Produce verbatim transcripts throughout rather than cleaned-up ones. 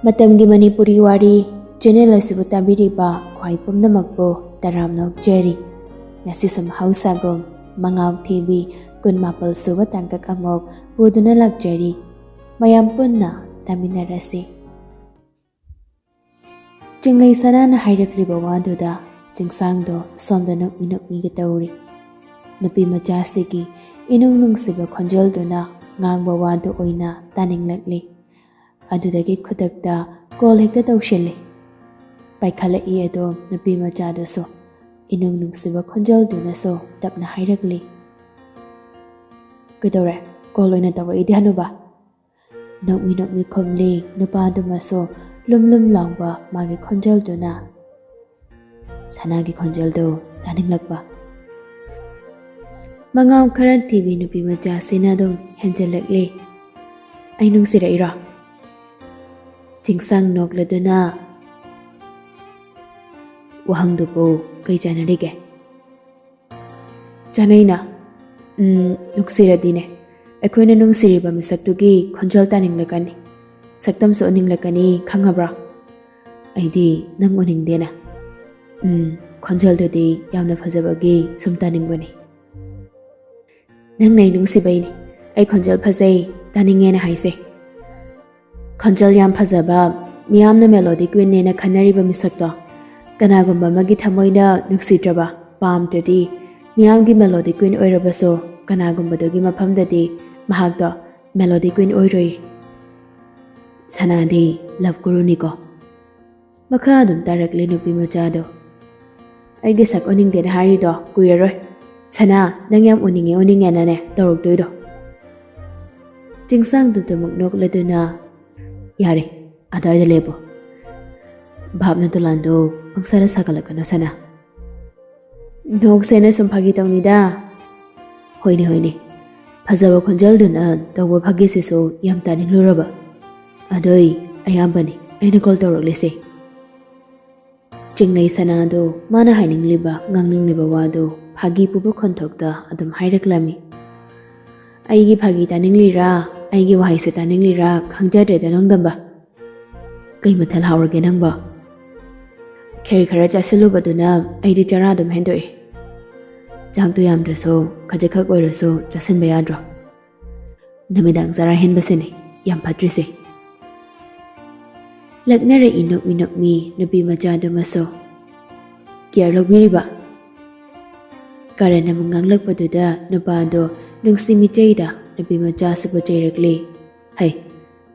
ꯃꯇꯝꯒꯤ ꯃꯅꯤꯄꯨꯔꯤ ꯋꯥꯔꯤ ꯆꯦꯅꯦꯜ ꯑꯁꯤꯕꯨ ꯇꯥꯕꯤꯔꯤꯕ ꯈ꯭ꯋꯥꯏ ꯄꯨꯝꯅꯃꯛꯄꯨ ꯇꯔꯥꯝꯅ ꯑꯣꯛꯆꯔꯤ꯫ ꯉꯁꯤꯁꯨ ꯃꯍꯧꯁꯥꯒꯨꯝ ꯃꯉꯥꯎ ꯊꯤꯕꯤ ꯀꯨꯟꯃꯥꯄꯜ ꯁꯨꯕ ꯇꯥꯡꯀꯛ ꯑꯃꯨꯛ ꯄꯨꯗꯨꯅ ꯂꯥꯛꯆꯔꯤ꯫ ꯃꯌꯥꯝ ꯄꯨꯟꯅ ꯇꯥꯃꯤꯟꯅꯔꯁꯤ꯫ ꯆꯤꯡꯂꯩ ꯁꯅꯥꯅ ꯍꯥꯏꯔꯛꯂꯤꯕ ꯋꯥꯗꯨꯗ ꯆꯤꯡꯁꯥꯡꯗꯣ ꯁꯣꯝꯗ ꯅꯣꯛꯃꯤ ꯅꯣꯛꯃꯤꯒ ꯇꯧꯔꯤ꯫ ꯅꯨꯄꯤ ꯃꯆꯥꯁꯤꯒꯤ ꯏꯅꯨꯡ ꯅꯨꯡꯁꯤꯕ ꯈꯣꯟꯖꯦꯜꯗꯨꯅ ꯉꯥꯡꯕ ꯋꯥꯗꯨ ꯑꯣꯏꯅ ꯇꯥꯅꯤꯡꯂꯛꯂꯤ꯫ ꯑꯗꯨꯗꯒꯤ ꯈꯨꯗꯛꯇ ꯀꯣꯜ ꯍꯦꯛꯇ ꯇꯧꯁꯤꯜꯂꯤ꯫ ꯄꯥꯏꯈꯠꯂꯛꯏ ꯑꯗꯣ ꯅꯨꯄꯤ ꯃꯆꯥꯗꯨꯁꯨ꯫ ꯏꯅꯨꯡ ꯅꯨꯡꯁꯤꯕ ꯈꯣꯟꯖꯦꯜꯗꯨꯅꯁꯨ ꯇꯞꯅ ꯍꯥꯏꯔꯛꯂꯤ, "ꯀꯩꯗꯧꯔꯦ? ꯀꯣꯜ ꯑꯣꯏꯅ ꯇꯧꯔꯛꯏꯗꯤ ꯍꯅꯨꯕ?" ꯅꯣꯛꯃꯤ ꯅꯣꯛꯃꯤ ꯈꯨꯝꯂꯤ ꯅꯨꯄꯥꯗꯨꯃꯁꯨ ꯂꯨꯝ ꯂꯨꯝ ꯂꯥꯎꯕ ꯃꯥꯒꯤ ꯈꯣꯟꯖꯦꯜꯗꯨꯅ꯫ ꯁꯅꯥꯒꯤ ꯈꯣꯟꯖꯦꯜꯗꯨ ꯇꯥꯅꯤꯡꯂꯛꯄ꯫ ꯃꯉꯥꯎ ꯈꯔ ꯊꯤꯕꯤ ꯅꯨꯄꯤ ꯃꯆꯥꯁꯤꯅ ꯑꯗꯨꯝ ꯍꯦꯟꯖꯜꯂꯛꯂꯤ꯫ "ꯑꯩ ꯅꯨꯡꯁꯤꯔꯛꯏꯔꯣ?" ꯆꯤꯡꯁꯥꯡ ꯅꯣꯛꯂꯗꯨꯅ, "ꯋꯥꯍꯪꯗꯨꯕꯨ ꯀꯩ ꯆꯥꯟꯅꯔꯤꯒꯦ?" "ꯆꯥꯅꯩꯅ꯫ ꯎꯝ, ꯅꯨꯡꯁꯤꯔꯗꯤꯅꯦ, ꯑꯩꯈꯣꯏꯅ ꯅꯨꯡꯁꯤꯔꯤꯕ ꯃꯤꯁꯛꯇꯨꯒꯤ ꯈꯣꯟꯖꯦꯜ ꯇꯥꯅꯤꯡꯂꯛꯀꯅꯤ, ꯁꯛꯇꯝꯁꯨ ꯎꯅꯤꯡꯂꯛꯀꯅꯤ, ꯈꯪꯉꯕ꯭ꯔꯥ? ꯑꯩꯗꯤ ꯅꯪ ꯎꯅꯤꯡꯗꯦꯅ꯫ ꯎꯝ, ꯈꯣꯟꯖꯦꯜꯗꯨꯗꯤ ꯌꯥꯝꯅ ꯐꯖꯕꯒꯤ ꯁꯨꯝ ꯇꯥꯅꯤꯡꯕꯅꯤ꯫" "ꯅꯪꯅ ꯑꯩ ꯅꯨꯡꯁꯤꯕꯩꯅꯤ ꯑꯩ ꯈꯣꯟꯖꯦꯜ ꯐꯖꯩ, ꯇꯥꯅꯤꯡꯉꯦꯅ ꯍꯥꯏꯁꯦ꯫" ꯈꯣꯟꯖꯦꯜ ꯌꯥꯝ ꯐꯖꯕ, ꯃꯤꯌꯥꯝꯅ ꯃꯦꯂꯣꯗꯤ ꯀ꯭ꯋꯤꯟꯅꯦꯅ ꯈꯟꯅꯔꯤꯕ ꯃꯤꯁꯛꯇꯣ, ꯀꯅꯥꯒꯨꯝꯕ ꯑꯃꯒꯤ ꯊꯃꯣꯏꯅ ꯅꯨꯡꯁꯤꯗ꯭ꯔꯕ, ꯄꯥꯝꯗ꯭ꯔꯗꯤ, ꯃꯤꯌꯥꯝꯒꯤ ꯃꯦꯂꯣꯗꯤ ꯀ꯭ꯋꯤꯟ ꯑꯣꯏꯔꯕꯁꯨ ꯀꯅꯥꯒꯨꯝꯕꯗꯨꯒꯤ ꯃꯐꯝꯗꯗꯤ ꯃꯍꯥꯛꯇꯣ ꯃꯦꯂꯣꯗꯤ ꯀ꯭ꯋꯤꯟ ꯑꯣꯏꯔꯣꯏ꯫ ꯁꯅꯥꯗꯤ ꯂꯞ ꯒꯨꯔꯨꯅꯤꯀꯣ꯫ ꯃꯈꯥ ꯑꯗꯨꯝ ꯇꯥꯔꯛꯂꯤ ꯅꯨꯄꯤ ꯃꯆꯥꯗꯣ꯫ "ꯑꯩꯒꯤ ꯁꯛ ꯎꯅꯤꯡꯗꯦꯅ ꯍꯥꯏꯔꯤꯗꯣ ꯀꯨꯏꯔꯔꯣꯏ꯫ ꯁꯅꯥ, ꯅꯪ ꯌꯥꯝ ꯎꯅꯤꯡꯉꯦ ꯎꯅꯤꯡꯉꯦꯅꯅꯦ ꯇꯧꯔꯛꯇꯣꯏꯗꯣ꯫" ꯆꯤꯡꯁꯥꯡꯗꯨꯗꯃꯛ ꯅꯣꯛꯂꯗꯨꯅ, "ꯌꯥꯔꯦ, ꯑꯗꯨꯋꯥꯏꯗ ꯂꯦꯞꯄꯣ꯫ ꯚꯥꯞꯅ ꯗꯣꯂꯥꯟꯗꯣ ꯄꯪꯁꯥꯗ ꯁꯥꯒꯠꯂꯛꯀꯅꯣ ꯁꯅꯥ꯫" "ꯅꯣꯛꯁꯦꯅ ꯁꯨꯝ ꯐꯥꯒꯤ ꯇꯧꯅꯤꯗ꯫" "ꯍꯣꯏꯅꯦ, ꯍꯣꯏꯅꯦ, ꯐꯖꯕ ꯈꯣꯟꯖꯦꯜꯗꯨꯅ ꯇꯧꯕ ꯐꯥꯒꯤꯁꯤꯁꯨ ꯌꯥꯝ ꯇꯥꯅꯤꯡꯂꯨꯔꯕ꯫ ꯑꯗꯨꯏ ꯑꯌꯥꯝꯕꯅꯤ ꯑꯩꯅ ꯀꯣꯜ ꯇꯧꯔꯛꯂꯤꯁꯦ꯫" ꯆꯤꯡꯂꯩ ꯁꯅꯥꯗꯣ ꯃꯥꯅ ꯍꯥꯏꯅꯤꯡꯂꯤꯕ, ꯉꯥꯡꯅꯤꯡꯂꯤꯕ ꯋꯥꯗꯣ ꯐꯥꯒꯤ ꯄꯨꯕ ꯈꯣꯟꯊꯣꯛꯇ ꯑꯗꯨꯝ ꯍꯥꯏꯔꯛꯂꯝꯃꯤ꯫ "ꯑꯩꯒꯤ ꯐꯥꯒꯤ ꯇꯥꯅꯤꯡꯂꯤꯔꯥ, ꯑꯩꯒꯤ ꯋꯥꯍꯩꯁꯦ ꯇꯥꯅꯤꯡꯂꯤꯔꯥ ꯈꯪꯖꯗ꯭ꯔꯦꯗ ꯅꯣꯡꯗꯝꯕ꯫ "ꯀꯩ ꯃꯊꯦꯜ ꯍꯥꯎꯔꯒꯦ ꯅꯪꯕꯣ?" "ꯈꯦꯔ ꯈꯔ ꯆꯥꯁꯤꯜꯂꯨꯕꯗꯨꯅ ꯑꯩꯗꯤ ꯆꯔꯥ ꯑꯗꯨꯝ ꯍꯦꯟꯗꯣꯛꯏ꯫ ꯆꯥꯛꯇꯨ ꯌꯥꯝꯗ꯭ꯔꯁꯨ ꯈꯖꯤꯛꯈꯛ ꯑꯣꯏꯔꯁꯨ ꯆꯥꯁꯤꯟꯕ ꯌꯥꯗ꯭ꯔꯣ? ꯅꯨꯃꯤꯗꯥꯡ ꯆꯔꯥ ꯍꯦꯟꯕꯁꯤꯅꯤ ꯌꯥꯝ ꯐꯠꯇ꯭ꯔꯤꯁꯦ꯫" ꯂꯛꯅꯔꯛꯏ ꯅꯣꯛꯃꯤ ꯅꯣꯛꯃꯤ ꯅꯨꯄꯤ ꯃꯆꯥꯗꯨꯃꯁꯨ꯫ "ꯀꯤꯌꯔ ꯂꯧꯕꯤꯔꯤꯕ?" ꯀꯥꯔꯟ ꯑꯃ ꯉꯥꯡꯂꯛꯄꯗꯨꯗ ꯅꯨꯄꯥꯗꯣ ꯅꯨꯡꯁꯤ ꯃꯤꯆꯩꯗ ꯅꯨꯄꯤ ꯃꯆꯥꯁꯤꯕꯨ ꯆꯩꯔꯛꯂꯤ꯫ "ꯍꯩ,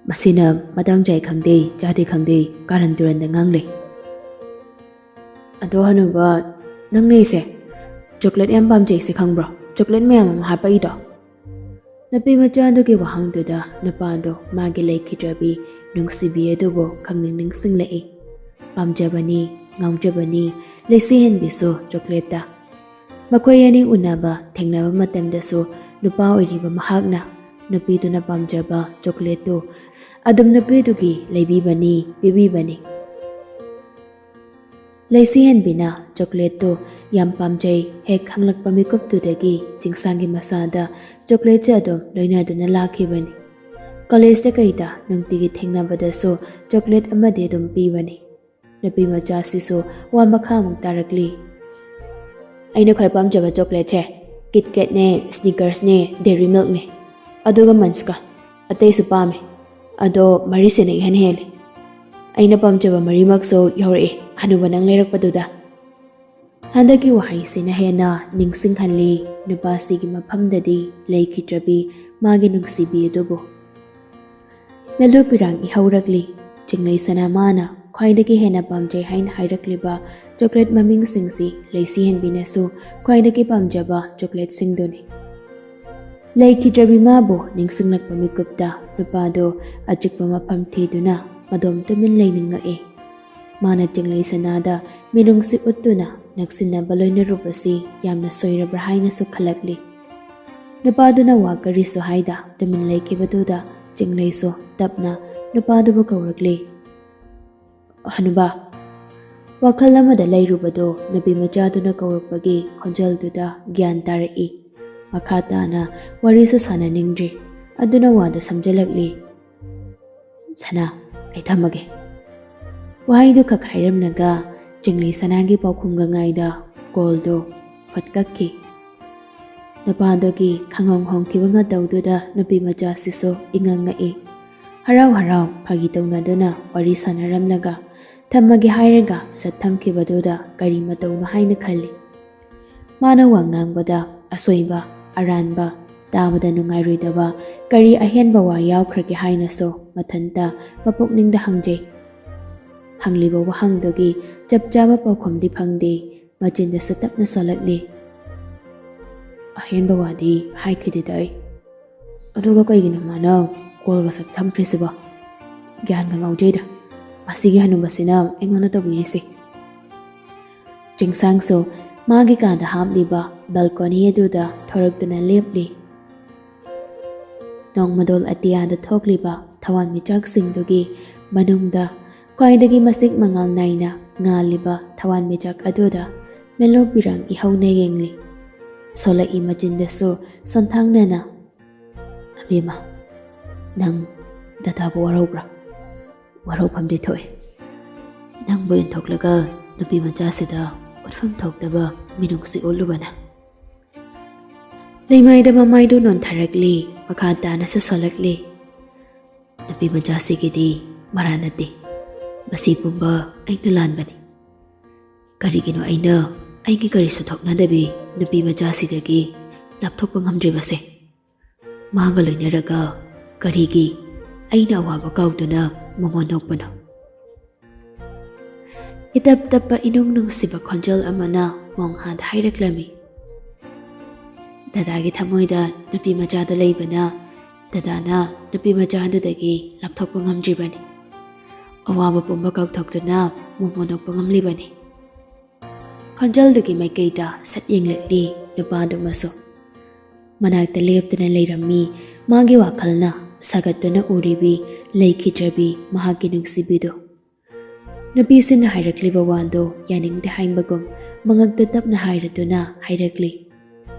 ꯃꯁꯤꯅ ꯃꯇꯥꯡ ꯆꯥꯏ ꯈꯪꯗꯦ, ꯆꯥꯗꯦ ꯈꯪꯗꯦ, ꯀꯥꯔꯟ ꯇꯨꯔꯟꯗ ꯉꯥꯡꯂꯦ꯫" "ꯑꯗꯣ ꯍꯅꯨꯕ, ꯅꯪꯅ ꯑꯩꯁꯦ ꯆꯣꯀ꯭ꯂꯦꯠ ꯌꯥꯝ ꯄꯥꯝꯖꯩꯁꯦ ꯈꯪꯕ꯭ꯔꯣ? ꯆꯣꯀ꯭ꯂꯦꯠ ꯃꯌꯥꯝ ꯑꯃ ꯍꯥꯞꯄꯛꯏꯗꯣ?" ꯅꯨꯄꯤ ꯃꯆꯥꯗꯨꯒꯤ ꯋꯥꯍꯪꯗꯨꯗ ꯅꯨꯄꯥꯗꯣ ꯃꯥꯒꯤ ꯂꯩꯈꯤꯗ꯭ꯔꯕꯤ ꯅꯨꯡꯁꯤꯕꯤ ꯑꯗꯨꯕꯨ ꯈꯪꯅꯤꯡ ꯅꯤꯡꯁꯤꯡꯂꯛꯏ꯫ ꯄꯥꯝꯖꯕꯅꯤ, ꯉꯥꯎꯖꯕꯅꯤ ꯂꯩꯁꯤꯍꯟꯕꯤꯁꯨ ꯆꯣꯀ꯭ꯂꯦꯠꯇ꯫ ꯃꯈꯣꯏ ꯑꯅꯤ ꯎꯅꯕ ꯊꯦꯡꯅꯕ ꯃꯇꯝꯗꯁꯨ ꯅꯨꯄꯥ ꯑꯣꯏꯔꯤꯕ ꯃꯍꯥꯛꯅ ꯅꯨꯄꯤꯗꯨꯅ ꯄꯥꯝꯖꯕ ꯆꯣꯀ꯭ꯂꯦꯠꯇꯨ ꯑꯗꯨꯝ ꯅꯨꯄꯤꯗꯨꯒꯤ ꯂꯩꯕꯤꯕꯅꯤ, ꯄꯤꯕꯤꯕꯅꯤ꯫ ꯂꯩꯁꯤꯍꯟꯕꯤꯅ ꯆꯣꯀ꯭ꯂꯦꯠꯇꯨ ꯌꯥꯝ ꯄꯥꯝꯖꯩ ꯍꯦꯛ ꯈꯪꯂꯛꯄ ꯃꯤꯀꯨꯞꯇꯨꯗꯒꯤ ꯆꯤꯡꯁꯥꯡꯒꯤ ꯃꯁꯥꯗ ꯆꯣꯀ꯭ꯂꯦꯠꯁꯦ ꯑꯗꯨꯝ ꯂꯣꯏꯅꯗꯨꯅ ꯂꯥꯛꯈꯤꯕꯅꯤ꯫ ꯀꯣꯂꯦꯖꯇ ꯀꯩꯗ ꯅꯨꯡꯇꯤꯒꯤ ꯊꯦꯡꯅꯕꯗꯁꯨ ꯆꯣꯀ꯭ꯂꯦꯠ ꯑꯃꯗꯤ ꯑꯗꯨꯝ ꯄꯤꯕꯅꯤ꯫ ꯅꯨꯄꯤ ꯃꯆꯥꯁꯤꯁꯨ ꯋꯥ ꯃꯈꯥ ꯑꯃꯨꯛ ꯇꯥꯔꯛꯂꯤ꯫ "ꯑꯩꯅ ꯈ꯭ꯋꯥꯏ ꯄꯥꯝꯖꯕ ꯆꯣꯀ꯭ꯂꯦꯠꯁꯦ ꯀꯤꯠ ꯀꯦꯠꯅꯦ, ꯁ꯭ꯅꯤꯀꯔꯁꯅꯦ, ꯗꯦꯔꯤ ꯃꯤꯜꯛꯅꯦ, ꯑꯗꯨꯒ ꯃꯟꯁꯀ꯫ ꯑꯇꯩꯁꯨ ꯄꯥꯝꯃꯦ, ꯑꯗꯣ ꯃꯔꯤꯁꯤꯅ ꯏꯍꯦꯟ ꯍꯦꯜꯂꯦ꯫ ꯑꯩꯅ ꯄꯥꯝꯖꯕ ꯃꯔꯤꯃꯛꯁꯨ ꯌꯧꯔꯛꯑꯦ, ꯍꯅꯨꯕ ꯅꯪ ꯂꯩꯔꯛꯄꯗꯨꯗ꯫" ꯍꯟꯗꯛꯀꯤ ꯋꯥꯍꯩꯁꯤꯅ ꯍꯦꯟꯅ ꯅꯤꯡꯁꯤꯡꯍꯜꯂꯤ ꯅꯨꯄꯥꯁꯤꯒꯤ ꯃꯐꯝꯗꯗꯤ ꯂꯩꯈꯤꯗ꯭ꯔꯕꯤ ꯃꯥꯒꯤ ꯅꯨꯡꯁꯤꯕꯤ ꯑꯗꯨꯕꯨ꯫ ꯃꯦꯂꯨ ꯄꯤꯔꯥꯡ ꯏꯍꯧꯔꯛꯂꯤ꯫ ꯆꯤꯡꯂꯩ ꯁꯅꯥ ꯃꯥꯅ ꯈ꯭ꯋꯥꯏꯗꯒꯤ ꯍꯦꯟꯅ ꯄꯥꯝꯖꯩ ꯍꯥꯏꯅ ꯍꯥꯏꯔꯛꯂꯤꯕ ꯆꯣꯀ꯭ꯂꯦꯠ ꯃꯃꯤꯡꯁꯤꯡꯁꯤ ꯂꯩꯁꯤꯍꯟꯕꯤꯅꯁꯨ ꯈ꯭ꯋꯥꯏꯗꯒꯤ ꯄꯥꯝꯖꯕ ꯆꯣꯀ꯭ꯂꯦꯠꯁꯤꯡꯗꯨꯅꯤ꯫ ꯂꯩꯈꯤꯗ꯭ꯔꯕꯤ ꯃꯥꯕꯨ ꯅꯤꯡꯁꯤꯡꯂꯛꯄ ꯃꯤꯀꯨꯞꯇ ꯅꯨꯄꯥꯗꯨ ꯑꯆꯤꯛꯄ ꯃꯐꯝ ꯊꯤꯗꯨꯅ ꯃꯗꯣꯝ ꯇꯨꯃꯤꯟ ꯂꯩꯅꯤꯡꯉꯛꯏ꯫ ꯃꯥꯅ ꯆꯤꯡꯂꯩ ꯁꯅꯥꯗ ꯃꯤꯅꯨꯡꯁꯤ ꯎꯠꯇꯨꯅ ꯅꯛꯁꯤꯟꯅꯕ ꯂꯣꯏꯅꯔꯨꯕꯁꯤ ꯌꯥꯝꯅ ꯁꯣꯏꯔꯕ꯭ꯔꯥ ꯍꯥꯏꯅꯁꯨ ꯈꯜꯂꯛꯂꯤ꯫ ꯅꯨꯄꯥꯗꯨꯅ ꯋꯥ ꯀꯔꯤꯁꯨ ꯍꯥꯏꯗ ꯇꯨꯃꯤꯟ ꯂꯩꯈꯤꯕꯗꯨꯗ ꯆꯤꯡꯂꯩꯁꯨ ꯇꯞꯅ ꯅꯨꯄꯥꯗꯨꯕꯨ ꯀꯧꯔꯛꯂꯤ꯫ "ꯍꯅꯨꯕꯥ꯫" ꯋꯥꯈꯜ ꯑꯃꯗ ꯂꯩꯔꯨꯕꯗꯨ ꯅꯨꯄꯤ ꯃꯆꯥꯗꯨꯅ ꯀꯧꯔꯛꯄꯒꯤ ꯈꯣꯟꯖꯦꯜꯗꯨꯗ ꯒ꯭ꯌꯥꯟ ꯇꯥꯔꯛꯏ꯫ ꯃꯈꯥ ꯇꯥꯅ ꯋꯥꯔꯤꯁꯨ ꯁꯥꯟꯅꯅꯤꯡꯗ꯭ꯔꯤ꯫ ꯑꯗꯨꯅ ꯋꯥꯗꯨ ꯁꯝꯖꯤꯜꯂꯛꯂꯤ꯫ "ꯁꯅꯥ, ꯑꯩ ꯊꯝꯃꯒꯦ꯫ ꯋꯥꯍꯩꯗꯨ ꯈꯛ ꯍꯥꯏꯔꯝꯂꯒ ꯆꯤꯡꯂꯤ ꯁꯅꯥꯒꯤ ꯄꯥꯎꯈꯨꯝꯒ ꯉꯥꯏꯗ ꯀꯣꯜꯗꯨ ꯐꯠ ꯀꯛꯈꯤ꯫ ꯅꯨꯄꯥꯗꯨꯒꯤ ꯈꯪꯍꯣꯡ ꯍꯣꯡꯈꯤꯕ ꯃꯇꯧꯗꯨꯗ ꯅꯨꯄꯤ ꯃꯆꯥꯁꯤꯁꯨ ꯏꯉꯛ ꯉꯛꯏ꯫ ꯍꯔꯥꯎ ꯍꯔꯥꯎ ꯐꯥꯒꯤ ꯇꯧꯅꯗꯨꯅ ꯋꯥꯔꯤ ꯁꯥꯟꯅꯔꯝꯂꯒ ꯊꯝꯃꯒꯦ ꯍꯥꯏꯔꯒ ꯁꯠ ꯊꯝꯈꯤꯕꯗꯨꯗ ꯀꯔꯤ ꯃꯇꯧꯅꯣ ꯍꯥꯏꯅ ꯈꯜꯂꯤ꯫ ꯃꯥꯅ ꯋꯥ ꯉꯥꯡꯕꯗ ꯑꯁꯣꯏꯕ, ꯑꯔꯥꯟꯕ, ꯇꯥꯕꯗ ꯅꯨꯡꯉꯥꯏꯔꯣꯏꯗꯕ ꯀꯔꯤ ꯑꯍꯦꯟꯕ ꯋꯥ ꯌꯥꯎꯈ꯭ꯔꯒꯦ ꯍꯥꯏꯅꯁꯨ ꯃꯊꯟꯇ ꯃꯄꯨꯛꯅꯤꯡꯗ ꯍꯪꯖꯩ꯫ ꯍꯪꯂꯤꯕ ꯋꯥꯍꯪꯗꯨꯒꯤ ꯆꯞ ꯆꯥꯕ ꯄꯥꯎꯈꯨꯝꯗꯤ ꯐꯪꯗꯦ꯫ ꯃꯆꯤꯟꯗꯁꯨ ꯇꯞꯅ ꯁꯣꯜꯂꯛꯂꯤ꯫ "ꯑꯍꯦꯟꯕ ꯋꯥꯗꯤ ꯍꯥꯏꯈꯤꯗꯦꯗ ꯑꯩ꯫ ꯑꯗꯨꯒ ꯀꯩꯒꯤꯅꯣ ꯃꯥꯅ ꯀꯣꯜꯒ ꯁꯠ ꯊꯝꯈ꯭ꯔꯤꯁꯤꯕꯣ? ꯒ꯭ꯌꯥꯟꯒ ꯉꯥꯎꯖꯩꯗ꯫ ꯃꯁꯤꯒꯤ ꯍꯅꯨꯕꯁꯤꯅ ꯑꯩꯉꯣꯟꯗ ꯇꯧꯕꯤꯔꯤꯁꯦ꯫" ꯆꯤꯡꯁꯥꯡꯁꯨ ꯃꯥꯒꯤ ꯀꯥꯗ ꯍꯥꯞꯂꯤꯕ ꯕꯦꯜꯀꯣꯅꯤ ꯑꯗꯨꯗ ꯊꯣꯔꯛꯇꯨꯅ ꯂꯦꯞꯂꯤ꯫ ꯅꯣꯡꯃꯗꯣꯜ ꯑꯇꯤꯌꯥꯗ ꯊꯣꯛꯂꯤꯕ ꯊꯋꯥꯟꯃꯤꯆꯥꯛꯁꯤꯡꯗꯨꯒꯤ ꯃꯅꯨꯡꯗ ꯈ꯭ꯋꯥꯏꯗꯒꯤ ꯃꯁꯤꯡ ꯃꯉꯥꯜ ꯅꯥꯏꯅ ꯉꯥꯜꯂꯤꯕ ꯊꯋꯥꯟꯃꯤꯆꯥꯛ ꯑꯗꯨꯗ ꯃꯦꯂꯣ ꯄꯤꯔꯥꯡ ꯏꯍꯧꯅ ꯌꯦꯡꯂꯤ꯫ ꯁꯣꯂꯛꯏ ꯃꯆꯤꯟꯗꯁꯨ ꯁꯣꯟꯊꯥꯡꯅꯅ, "ꯑꯕꯦꯝꯃ, ꯅꯪ ꯗꯗꯥꯕꯨ ꯋꯥꯔꯧꯕ꯭ꯔꯥ? ꯋꯥꯔꯧꯐꯝꯗꯤ ꯊꯣꯛꯏ꯫ ꯅꯪꯕꯨ ꯏꯟꯊꯣꯛꯂꯒ ꯅꯨꯄꯤ ꯃꯆꯥꯁꯤꯗ ꯎꯠꯐꯝ ꯊꯣꯛꯇꯕ ꯃꯤꯅꯨꯡꯁꯤ ꯎꯠꯂꯨꯕꯅ꯫" ꯂꯩꯃꯥꯏꯗ ꯃꯃꯥꯏꯗꯨ ꯅꯣꯟꯊꯔꯛꯂꯤ, ꯃꯈꯥ ꯇꯥꯅꯁꯨ ꯁꯣꯜꯂꯛꯂꯤ꯫ "ꯅꯨꯄꯤ ꯃꯆꯥꯁꯤꯒꯤꯗꯤ ꯃꯔꯥ ꯅꯠꯇꯦ꯫ ꯃꯁꯤ ꯄꯨꯝꯕ ꯑꯩꯅ ꯂꯥꯟꯕꯅꯤ꯫ ꯀꯔꯤꯒꯤꯅꯣ ꯑꯩꯅ ꯑꯩꯒꯤ ꯀꯔꯤꯁꯨ ꯊꯣꯛꯅꯗꯕꯤ ꯅꯨꯄꯤ ꯃꯆꯥꯁꯤꯗꯒꯤ ꯂꯥꯞꯊꯣꯛꯄ ꯉꯝꯗ꯭ꯔꯤꯕꯁꯦ? ꯃꯥꯒ ꯂꯣꯏꯅꯔꯒ ꯀꯔꯤꯒꯤ ꯑꯩꯅ ꯑꯋꯥꯕ ꯀꯥꯎꯗꯨꯅ ꯃꯉꯣꯟ ꯅꯣꯛꯄꯅꯣ?" ꯏꯇꯞ ꯇꯞꯄ ꯏꯅꯨꯡ ꯅꯨꯡꯁꯤꯕ ꯈꯣꯟꯖꯦꯜ ꯑꯃꯅ ꯃꯣꯡꯍꯥꯗ ꯍꯥꯏꯔꯛꯂꯝꯃꯤ꯫ "ꯗꯗꯥꯒꯤ ꯊꯃꯣꯏꯗ ꯅꯨꯄꯤ ꯃꯆꯥꯗꯨ ꯂꯩꯕꯅ ꯗꯗꯥꯅ ꯅꯨꯄꯤ ꯃꯆꯥꯗꯨꯗꯒꯤ ꯂꯥꯞꯊꯣꯛꯄ ꯉꯝꯗ꯭ꯔꯤꯕꯅꯤ꯫ ꯑꯋꯥꯕ ꯄꯨꯝꯕ ꯀꯥꯎꯊꯣꯛꯇꯨꯅ ꯃꯣꯃꯣꯟ ꯅꯣꯛꯄ ꯉꯝꯂꯤꯕꯅꯤ꯫" ꯈꯣꯟꯖꯦꯜꯗꯨꯒꯤ ꯃꯥꯏꯀꯩꯗ ꯁꯠ ꯌꯦꯡꯂꯛꯂꯤ ꯅꯨꯄꯥꯗꯨꯃꯁꯨ꯫ ꯃꯅꯥꯛꯇ ꯂꯦꯞꯇꯨꯅ ꯂꯩꯔꯝꯃꯤ꯫ ꯃꯥꯒꯤ ꯋꯥꯈꯜꯅ ꯁꯥꯒꯠꯇꯨꯅ ꯎꯔꯤꯕꯤ ꯂꯩꯈꯤꯗ꯭ꯔꯕꯤ ꯃꯍꯥꯛꯀꯤ ꯅꯨꯡꯁꯤꯕꯤꯗꯨ꯫ ꯅꯨꯄꯤꯁꯤꯅ ꯍꯥꯏꯔꯛꯂꯤꯕ ꯋꯥꯗꯣ ꯌꯥꯅꯤꯡꯗꯦ ꯍꯥꯏꯕꯒꯨꯝ ꯃꯉꯛꯇ ꯇꯞꯅ ꯍꯥꯏꯔꯗꯨꯅ ꯍꯥꯏꯔꯛꯂꯤ,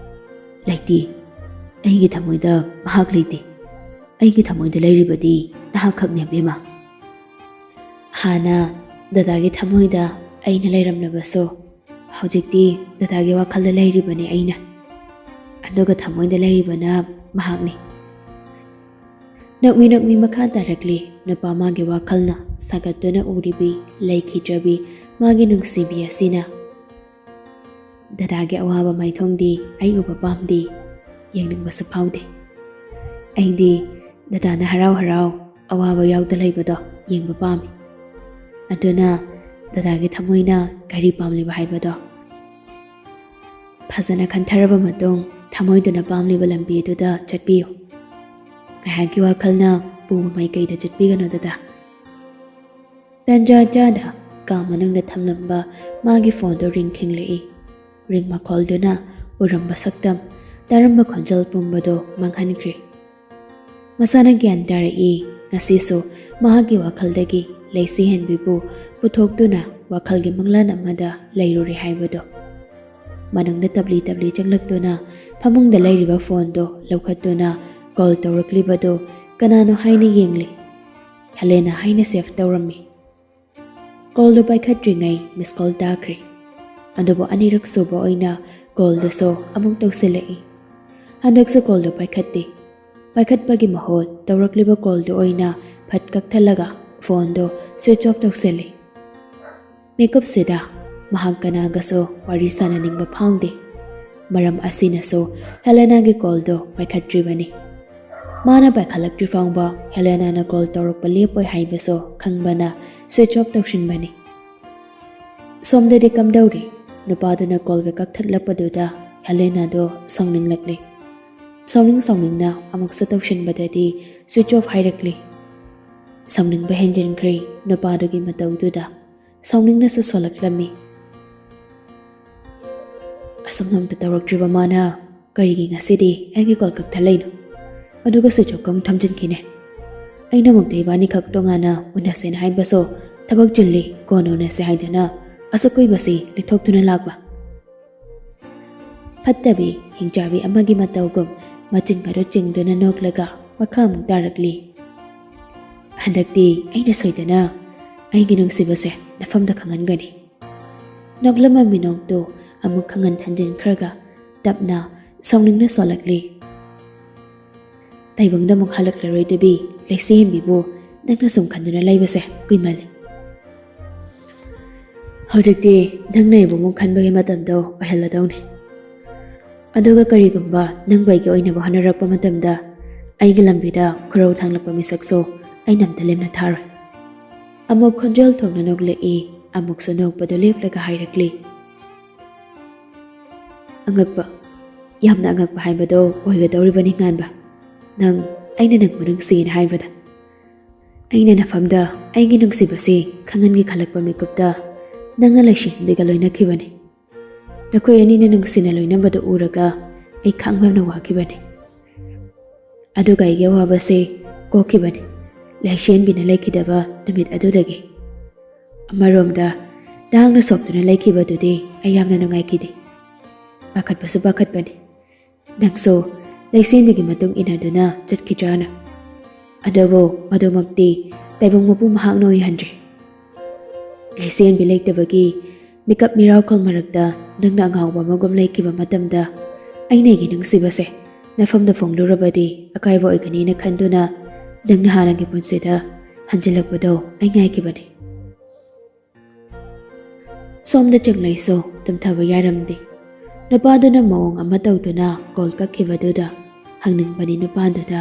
"ꯂꯩꯇꯦ꯫ ꯑꯩꯒꯤ ꯊꯃꯣꯏꯗ ꯃꯍꯥꯛ ꯂꯩꯇꯦ꯫ ꯑꯩꯒꯤ ꯊꯃꯣꯏꯗ ꯂꯩꯔꯤꯕꯗꯤ ꯅꯍꯥꯛ ꯈꯛꯅꯦ, ꯑꯕꯦꯝꯃ꯫" ꯍꯥꯟꯅ ꯗꯗꯥꯒꯤ ꯊꯃꯣꯏꯗ ꯑꯩꯅ ꯂꯩꯔꯝꯂꯕꯁꯨ, ꯍꯧꯖꯤꯛꯇꯤ ꯗꯗꯥꯒꯤ ꯋꯥꯈꯜꯗ ꯂꯩꯔꯤꯕꯅꯤ ꯑꯩꯅ, ꯑꯗꯨꯒ ꯊꯃꯣꯏꯗ ꯂꯩꯔꯤꯕꯅ ꯃꯍꯥꯛꯅꯤ꯫ ꯅꯣꯛꯃꯤ ꯅꯣꯛꯃꯤ ꯃꯈꯥ ꯇꯥꯔꯛꯂꯤ꯫ ꯅꯨꯄꯥ ꯃꯥꯒꯤ ꯋꯥꯈꯜꯅ ꯁꯥꯒꯠꯇꯨꯅ ꯎꯔꯤꯕꯤ ꯂꯩꯈꯤꯗ꯭ꯔꯕꯤ ꯃꯥꯒꯤ ꯅꯨꯡꯁꯤꯕꯤ ꯑꯁꯤꯅ꯫ ꯗꯗꯥꯒꯤ ꯑꯋꯥꯕ ꯃꯥꯏꯊꯣꯡꯗꯤ ꯑꯩ ꯎꯕ ꯄꯥꯝꯗꯦ, ꯌꯦꯡꯅꯤꯡꯕꯁꯨ ꯐꯥꯎꯗꯦ꯫ ꯑꯩꯗꯤ ꯗꯗꯥꯅ ꯍꯔꯥꯎ ꯍꯔꯥꯎ ꯑꯋꯥꯕ ꯌꯥꯎꯗ ꯂꯩꯕꯗꯣ ꯌꯦꯡꯕ ꯄꯥꯝꯃꯤ꯫ ꯑꯗꯨꯅ ꯗꯗꯥꯒꯤ ꯊꯃꯣꯏꯅ ꯀꯔꯤ ꯄꯥꯝꯂꯤꯕ ꯍꯥꯏꯕꯗꯣ ꯐꯖꯅ ꯈꯟꯊꯔꯕ ꯃꯇꯨꯡ, ꯊꯃꯣꯏꯗꯨꯅ ꯄꯥꯝꯂꯤꯕ ꯂꯝꯕꯤ ꯑꯗꯨꯗ ꯆꯠꯄꯤꯌꯨ꯫ ꯉꯥꯏꯍꯥꯛꯀꯤ ꯋꯥꯈꯜꯅ ꯄꯨꯕ ꯃꯥꯏꯀꯩꯗ ꯆꯠꯄꯤꯒꯅꯨ ꯗꯗꯥ꯫ ꯇꯟꯖꯥ ꯆꯥꯗ ꯀꯥ ꯃꯅꯨꯡꯗ ꯊꯝꯂꯝꯕ ꯃꯥꯒꯤ ꯐꯣꯟꯗꯨ ꯔꯤꯡ ꯈꯤꯡꯂꯛꯏ꯫ ꯔꯤꯡ ꯃꯈꯣꯜꯗꯨꯅ ꯎꯔꯝꯕ ꯁꯛꯇꯝ, ꯇꯥꯔꯝꯕ ꯈꯣꯟꯖꯦꯜ ꯄꯨꯝꯕꯗꯨ ꯃꯥꯡꯍꯟꯈ꯭ꯔꯦ꯫ ꯃꯁꯥꯅ ꯒ꯭ꯌꯥꯟ ꯇꯥꯔꯛꯏ, ꯉꯁꯤꯁꯨ ꯃꯍꯥꯛꯀꯤ ꯋꯥꯈꯜꯗꯒꯤ ꯂꯩꯁꯤ ꯍꯦꯟꯕꯤꯕꯨ ꯄꯨꯊꯣꯛꯇꯨꯅ ꯋꯥꯈꯜꯒꯤ ꯃꯪꯂꯥꯟ ꯑꯃꯗ ꯂꯩꯔꯨꯔꯦ ꯍꯥꯏꯕꯗꯨ꯫ ꯃꯅꯨꯡꯗ ꯇꯞꯂꯤ ꯇꯞꯂꯤ ꯆꯪꯂꯛꯇꯨꯅ ꯐꯃꯨꯡꯗ ꯂꯩꯔꯤꯕ ꯐꯣꯟꯗꯨ ꯂꯧꯈꯠꯇꯨꯅ ꯀꯣꯜ ꯇꯧꯔꯛꯂꯤꯕꯗꯨ ꯀꯅꯥꯅꯣ ꯍꯥꯏꯅ ꯌꯦꯡꯂꯤ꯫ ꯍꯦꯂꯦꯅꯥ ꯍꯥꯏꯅ ꯁꯦꯚ ꯇꯧꯔꯝꯃꯤ꯫ ꯀꯣꯜꯗꯨ ꯄꯥꯏꯈꯠꯇ꯭ꯔꯤꯉꯩ ꯃꯤꯁ ꯀꯣꯜ ꯇꯥꯈ꯭ꯔꯦ꯫ ꯑꯗꯨꯕꯨ ꯑꯅꯤꯔꯛ ꯁꯨꯕ ꯑꯣꯏꯅ ꯀꯣꯜꯗꯨꯁꯨ ꯑꯃꯨꯛ ꯇꯧꯁꯤꯜꯂꯛꯏ꯫ ꯍꯟꯗꯛꯁꯨ ꯀꯣꯜꯗꯨ ꯄꯥꯏꯈꯠꯇꯦ꯫ ꯄꯥꯏꯈꯠꯄꯒꯤ ꯃꯍꯨꯠ ꯇꯧꯔꯛꯂꯤꯕ ꯀꯣꯜꯗꯨ ꯑꯣꯏꯅ ꯐꯠ ꯀꯛꯊꯠꯂꯒ ꯐꯣꯟꯗꯨ ꯁ꯭ꯋꯤꯆ ꯑꯣꯐ ꯇꯧꯁꯤꯜꯂꯤ꯫ ꯃꯤꯀꯨꯞꯁꯤꯗ ꯃꯍꯥꯛ ꯀꯅꯥꯒꯁꯨ ꯋꯥꯔꯤ ꯁꯥꯟꯅꯅꯤꯡꯕ ꯐꯥꯎꯗꯦ꯫ ꯃꯔꯝ ꯑꯁꯤꯅꯁꯨ ꯍꯦꯂꯦꯅꯥꯒꯤ ꯀꯣꯜꯗꯨ ꯄꯥꯏꯈꯠꯇ꯭ꯔꯤꯕꯅꯤ꯫ ꯃꯥꯅ ꯄꯥꯏꯈꯠꯂꯛꯇ꯭ꯔꯤ ꯐꯥꯎꯕ ꯍꯦꯂꯦꯅꯥꯅ ꯀꯣꯜ ꯇꯧꯔꯛꯄ ꯂꯦꯞꯄꯣꯏ ꯍꯥꯏꯕꯁꯨ ꯈꯪꯕꯅ ꯁ꯭ꯋꯤꯆ ꯑꯣꯐ ꯇꯧꯁꯤꯟꯕꯅꯤ꯫ ꯁꯣꯝꯗꯗꯤ ꯀꯝꯗꯧꯔꯤ? ꯅꯨꯄꯥꯗꯨꯅ ꯀꯣꯜꯒ ꯀꯛꯊꯠꯂꯛꯄꯗꯨꯗ ꯍꯦꯂꯦꯅꯥꯗꯣ ꯁꯥꯎꯅꯤꯡꯂꯛꯂꯦ꯫ ꯁꯥꯎꯅꯤꯡ ꯁꯥꯎꯅꯤꯡꯅ ꯑꯃꯨꯛꯁꯨ ꯇꯧꯁꯤꯟꯕꯗꯗꯤ ꯁ꯭ꯋꯤꯆ ꯑꯣꯐ ꯍꯥꯏꯔꯛꯂꯦ꯫ ꯁꯥꯎꯅꯤꯡꯕ ꯍꯦꯟꯖꯤꯟꯈ꯭ꯔꯦ ꯅꯨꯄꯥꯗꯨꯒꯤ ꯃꯇꯧꯗꯨꯗ꯫ ꯁꯥꯎꯅꯤꯡꯅꯁꯨ ꯁꯣꯜꯂꯛꯂꯝꯃꯤ꯫ ꯑꯁꯨꯝꯅ ꯑꯝꯇ ꯇꯧꯔꯛꯇ꯭ꯔꯤꯕ ꯃꯥꯅ ꯀꯔꯤꯒꯤ ꯉꯁꯤꯗꯤ ꯑꯩꯒꯤ ꯀꯣꯜ ꯀꯛꯊꯠꯂꯛꯏꯅꯣ? ꯑꯗꯨꯒ ꯁ꯭ꯋꯤꯆ ꯑꯣꯐꯀ ꯑꯃꯨꯛ ꯊꯝꯖꯤꯟꯈꯤꯅꯦ꯫ ꯑꯩꯅ ꯑꯃꯨꯛꯇ ꯏꯕꯥꯅꯤꯈꯛ ꯇꯣꯉꯥꯟꯅ ꯎꯅꯁꯦꯅ ꯍꯥꯏꯕꯁꯨ ꯊꯕꯛ ꯆꯤꯜꯂꯤ, ꯀꯣꯟꯅ ꯎꯅꯁꯦ ꯍꯥꯏꯗꯨꯅ ꯑꯁꯨꯛ ꯀꯨꯏꯕꯁꯤ ꯂꯤꯊꯣꯛꯇꯨꯅ ꯂꯥꯛꯄ꯫ ꯐꯠꯇꯕꯤ ꯍꯤꯡꯆꯥꯕꯤ ꯑꯃꯒꯤ ꯃꯇꯧꯒꯨꯝ ꯃꯆꯤꯟ ꯈꯔ ꯆꯤꯡꯗꯨꯅ ꯅꯣꯛꯂꯒ ꯃꯈꯥ ꯑꯃꯨꯛ ꯇꯥꯔꯛꯂꯤ꯫ ꯍꯟꯗꯛꯇꯤ ꯑꯩꯅ ꯁꯣꯏꯗꯅ ꯑꯩꯒꯤ ꯅꯨꯡꯁꯤꯕꯁꯦ ꯅꯐꯝꯗ ꯈꯪꯍꯟꯒꯅꯤ꯫ ꯅꯣꯛꯂꯝꯕ ꯃꯤꯅꯣꯛꯇꯨ ꯑꯃꯨꯛ ꯈꯪꯍꯟ ꯍꯟꯖꯤꯟꯈ꯭ꯔꯒ ꯇꯞꯅ ꯁꯥꯎꯅꯤꯡꯅ ꯁꯣꯜꯂꯛꯂꯤ꯫ ꯇꯥꯏꯕꯪꯗ ꯑꯃꯨꯛ ꯍꯜꯂꯛꯂꯔꯣꯏꯗꯕꯤ ꯂꯩꯁꯦꯝꯕꯤꯕꯨ ꯅꯪꯅ ꯁꯨꯝ ꯈꯟꯗꯨꯅ ꯂꯩꯕꯁꯦ ꯀꯨꯏꯃꯜꯂꯦ꯫ ꯍꯧꯖꯤꯛꯇꯤ ꯅꯪꯅ ꯑꯩꯕꯨ ꯑꯃꯨꯛ ꯈꯟꯕꯒꯤ ꯃꯇꯝꯗꯣ ꯑꯣꯏꯍꯜꯂꯗꯧꯅꯤ꯫ ꯑꯗꯨꯒ ꯀꯔꯤꯒꯨꯝꯕ ꯅꯪꯕꯨ ꯑꯩꯒꯤ ꯑꯣꯏꯅꯕ ꯍꯣꯠꯅꯔꯛꯄ ꯃꯇꯝꯗ ꯑꯩꯒꯤ ꯂꯝꯕꯤꯗ ꯈꯨꯔꯧ ꯊꯥꯡꯂꯛꯄ ꯃꯤꯁꯛꯁꯨ ꯑꯩꯅ ꯑꯝꯇ ꯂꯦꯝꯅ ꯊꯥꯔꯣꯏ꯫ ꯑꯃꯨꯛ ꯈꯣꯟꯖꯦꯜ ꯊꯣꯛꯅ ꯅꯣꯛꯂꯛꯏ, ꯑꯃꯨꯛꯁꯨ ꯅꯣꯛꯄꯗꯨ ꯂꯦꯞꯂꯒ ꯍꯥꯏꯔꯛꯂꯤ꯫ ꯑꯉꯛꯄ, ꯌꯥꯝꯅ ꯑꯉꯛꯄ ꯍꯥꯏꯕꯗꯣ ꯑꯣꯏꯒꯗꯧꯔꯤꯕꯅꯤ ꯉꯥꯟꯕ꯫ ꯅꯪ, ꯑꯩꯅ ꯅꯪꯕꯨ ꯅꯨꯡꯁꯤꯅ ꯍꯥꯏꯕꯗ꯫ ꯑꯩꯅ ꯅꯐꯝꯗ ꯑꯩꯒꯤ ꯅꯨꯡꯁꯤꯕꯁꯤ ꯈꯪꯍꯟꯒꯦ ꯈꯜꯂꯛꯄ ꯃꯤꯀꯨꯞꯇ ꯅꯪꯅ ꯂꯩꯁꯦꯝꯕꯤꯒ ꯂꯣꯏꯅꯈꯤꯕꯅꯤ꯫ ꯅꯈꯣꯏ ꯑꯅꯤꯅ ꯅꯨꯡꯁꯤꯅ ꯂꯣꯏꯅꯕꯗꯨ ꯎꯔꯒ ꯑꯩ ꯈꯥꯡꯕ ꯌꯥꯝꯅ ꯋꯥꯈꯤꯕꯅꯤ꯫ ꯑꯗꯨꯒ ꯑꯩꯒꯤ ꯑꯋꯥꯕꯁꯤ ꯀꯣꯛꯈꯤꯕꯅꯤ, ꯂꯩꯁꯦꯝꯕꯤꯅ ꯂꯩꯈꯤꯗꯕ ꯅꯨꯃꯤꯠ ꯑꯗꯨꯗꯒꯤ꯫ ꯑꯃꯔꯣꯝꯗ ꯅꯍꯥꯛꯅ ꯁꯣꯛꯇꯨꯅ ꯂꯩꯈꯤꯕꯗꯨꯗꯤ ꯑꯩ ꯌꯥꯝꯅ ꯅꯨꯡꯉꯥꯏꯈꯤꯗꯦ꯫ ꯄꯥꯈꯠꯄꯁꯨ ꯄꯥꯈꯠꯄꯅꯤ꯫ ꯅꯪꯁꯨ ꯂꯩꯁꯦꯝꯕꯤꯒꯤ ꯃꯇꯨꯡ ꯏꯟꯅꯗꯨꯅ ꯆꯠꯈꯤꯗ꯭ꯔꯥꯅ꯫ ꯑꯗꯨꯕꯨ ꯃꯗꯨꯃꯛꯇꯤ ꯇꯥꯏꯕꯪ ꯃꯄꯨ ꯃꯍꯥꯛꯅ ꯑꯣꯏꯍꯟꯗ꯭ꯔꯦ꯫ ꯂꯩꯁꯦꯝꯕꯤ ꯂꯩꯇꯕꯒꯤ ꯃꯤꯀꯞ ꯃꯤꯔꯥꯎꯈꯣꯜ ꯃꯔꯛꯇ ꯅꯪꯅ ꯑꯉꯥꯎꯕ ꯑꯃꯒꯨꯝ ꯂꯩꯈꯤꯕ ꯃꯇꯝꯗ ꯑꯩꯅ ꯑꯩꯒꯤ ꯅꯨꯡꯁꯤꯕꯁꯦ ꯅꯐꯝꯗ ꯐꯣꯡꯂꯨꯔꯕꯗꯤ ꯑꯀꯥꯏꯕ ꯑꯣꯏꯒꯅꯤꯅ ꯈꯟꯗꯨꯅ ꯅꯪꯅ ꯍꯥꯟꯅꯒꯤ ꯄꯨꯟꯁꯤꯗ ꯍꯟꯖꯤꯜꯂꯛꯄꯗꯣ ꯑꯩ ꯉꯥꯏꯈꯤꯕꯅꯤ꯫ ꯁꯣꯝꯗ ꯆꯪꯂꯩꯁꯨ ꯇꯨꯝꯊꯕ ꯌꯥꯔꯝꯗꯦ꯫ ꯅꯨꯄꯥꯗꯨꯅ ꯃꯑꯣꯡ ꯑꯃ ꯇꯧꯗꯨꯅ ꯀꯣꯜ ꯀꯛꯈꯤꯕꯗꯨꯗ ꯍꯪꯅꯤꯡꯕꯅꯤ ꯅꯨꯄꯥꯗꯨꯗ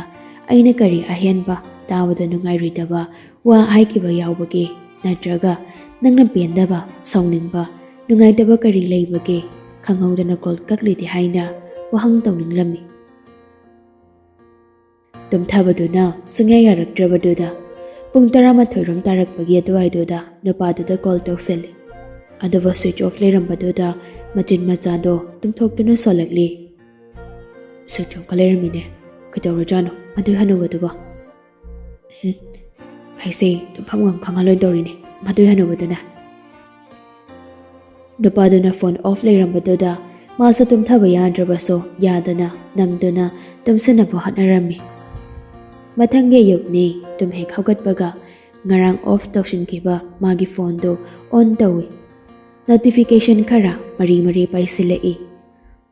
ꯑꯩꯅ ꯀꯔꯤ ꯑꯍꯦꯟꯕ ꯇꯥꯕꯗ ꯅꯨꯡꯉꯥꯏꯔꯣꯏꯗꯕ ꯋꯥ ꯍꯥꯏꯈꯤꯕ ꯌꯥꯎꯕꯒꯦ? ꯅꯠꯇ꯭ꯔꯒ ꯅꯪꯅ ꯄꯦꯟꯗꯕ, ꯁꯥꯎꯅꯤꯡꯕ, ꯅꯨꯡꯉꯥꯏꯇꯕ ꯀꯔꯤ ꯂꯩꯕꯒꯦ? ꯈꯪꯍꯧꯗꯅ ꯀꯣꯜ ꯀꯛꯂꯤꯗꯤ ꯍꯥꯏꯅ ꯋꯥꯍꯪ ꯇꯧꯅꯤꯡꯂꯝꯃꯤ꯫ ꯇꯨꯝꯊꯕꯗꯨꯅ ꯁꯨꯡꯌꯥ ꯌꯥꯔꯛꯇ꯭ꯔꯕꯗꯨꯗ ꯄꯨꯡ ꯇꯔꯥꯃꯥꯊꯣꯏ ꯔꯣꯝ ꯇꯥꯔꯛꯄꯒꯤ ꯑꯗꯨꯋꯥꯏꯗꯨꯗ ꯅꯨꯄꯥꯗꯨꯗ ꯀꯣꯜ ꯇꯧꯁꯜꯂꯤ꯫ ꯑꯗꯨꯕꯨ ꯁ꯭ꯋꯤꯆ ꯑꯣꯐ ꯂꯩꯔꯝꯕꯗꯨꯗ ꯃꯆꯤꯟ ꯃꯆꯥꯗꯣ ꯇꯨꯝꯊꯣꯛꯇꯨꯅ ꯁꯣꯜꯂꯛꯂꯤ꯫ ꯁ꯭ꯋꯤꯆ ꯑꯣꯐꯀ ꯂꯩꯔꯝꯃꯤꯅꯦ꯫ ꯀꯩꯗꯧꯔꯖꯥꯠꯅꯣ ꯑꯗꯨꯏ ꯍꯅꯨꯕꯗꯨꯕꯣ? ꯎꯝ, ꯑꯩꯁꯦ ꯇꯨꯝꯐꯝꯒ ꯈꯪꯍꯜꯂꯣꯏꯗꯧꯔꯤꯅꯦ ꯃꯗꯨꯏ ꯍꯅꯨꯕꯗꯨꯅ꯫ ꯅꯨꯄꯥꯗꯨꯅ ꯐꯣꯟ ꯑꯣꯐ ꯂꯩꯔꯝꯕꯗꯨꯗ ꯃꯥꯁꯨ ꯇꯨꯝꯊꯕ ꯌꯥꯗ꯭ꯔꯕꯁꯨ ꯌꯥꯗꯅ ꯅꯝꯗꯨꯅ ꯇꯨꯝꯁꯤꯟꯅꯕ ꯍꯣꯠꯅꯔꯝꯃꯤ꯫ ꯃꯊꯪꯒꯤ ꯑꯌꯨꯛꯅꯤ꯫ ꯇꯨꯝ ꯍꯦꯛ ꯍꯧꯒꯠꯄꯒ ꯉꯔꯥꯡ ꯑꯣꯐ ꯇꯧꯁꯤꯟꯈꯤꯕ ꯃꯥꯒꯤ ꯐꯣꯟꯗꯨ ꯑꯣꯟ ꯇꯧꯏ꯫ ꯅꯣꯇꯤꯐꯤꯀꯦꯁꯟ ꯈꯔ ꯃꯔꯤ ꯃꯔꯤ ꯄꯥꯏꯁꯤꯜꯂꯛꯏ꯫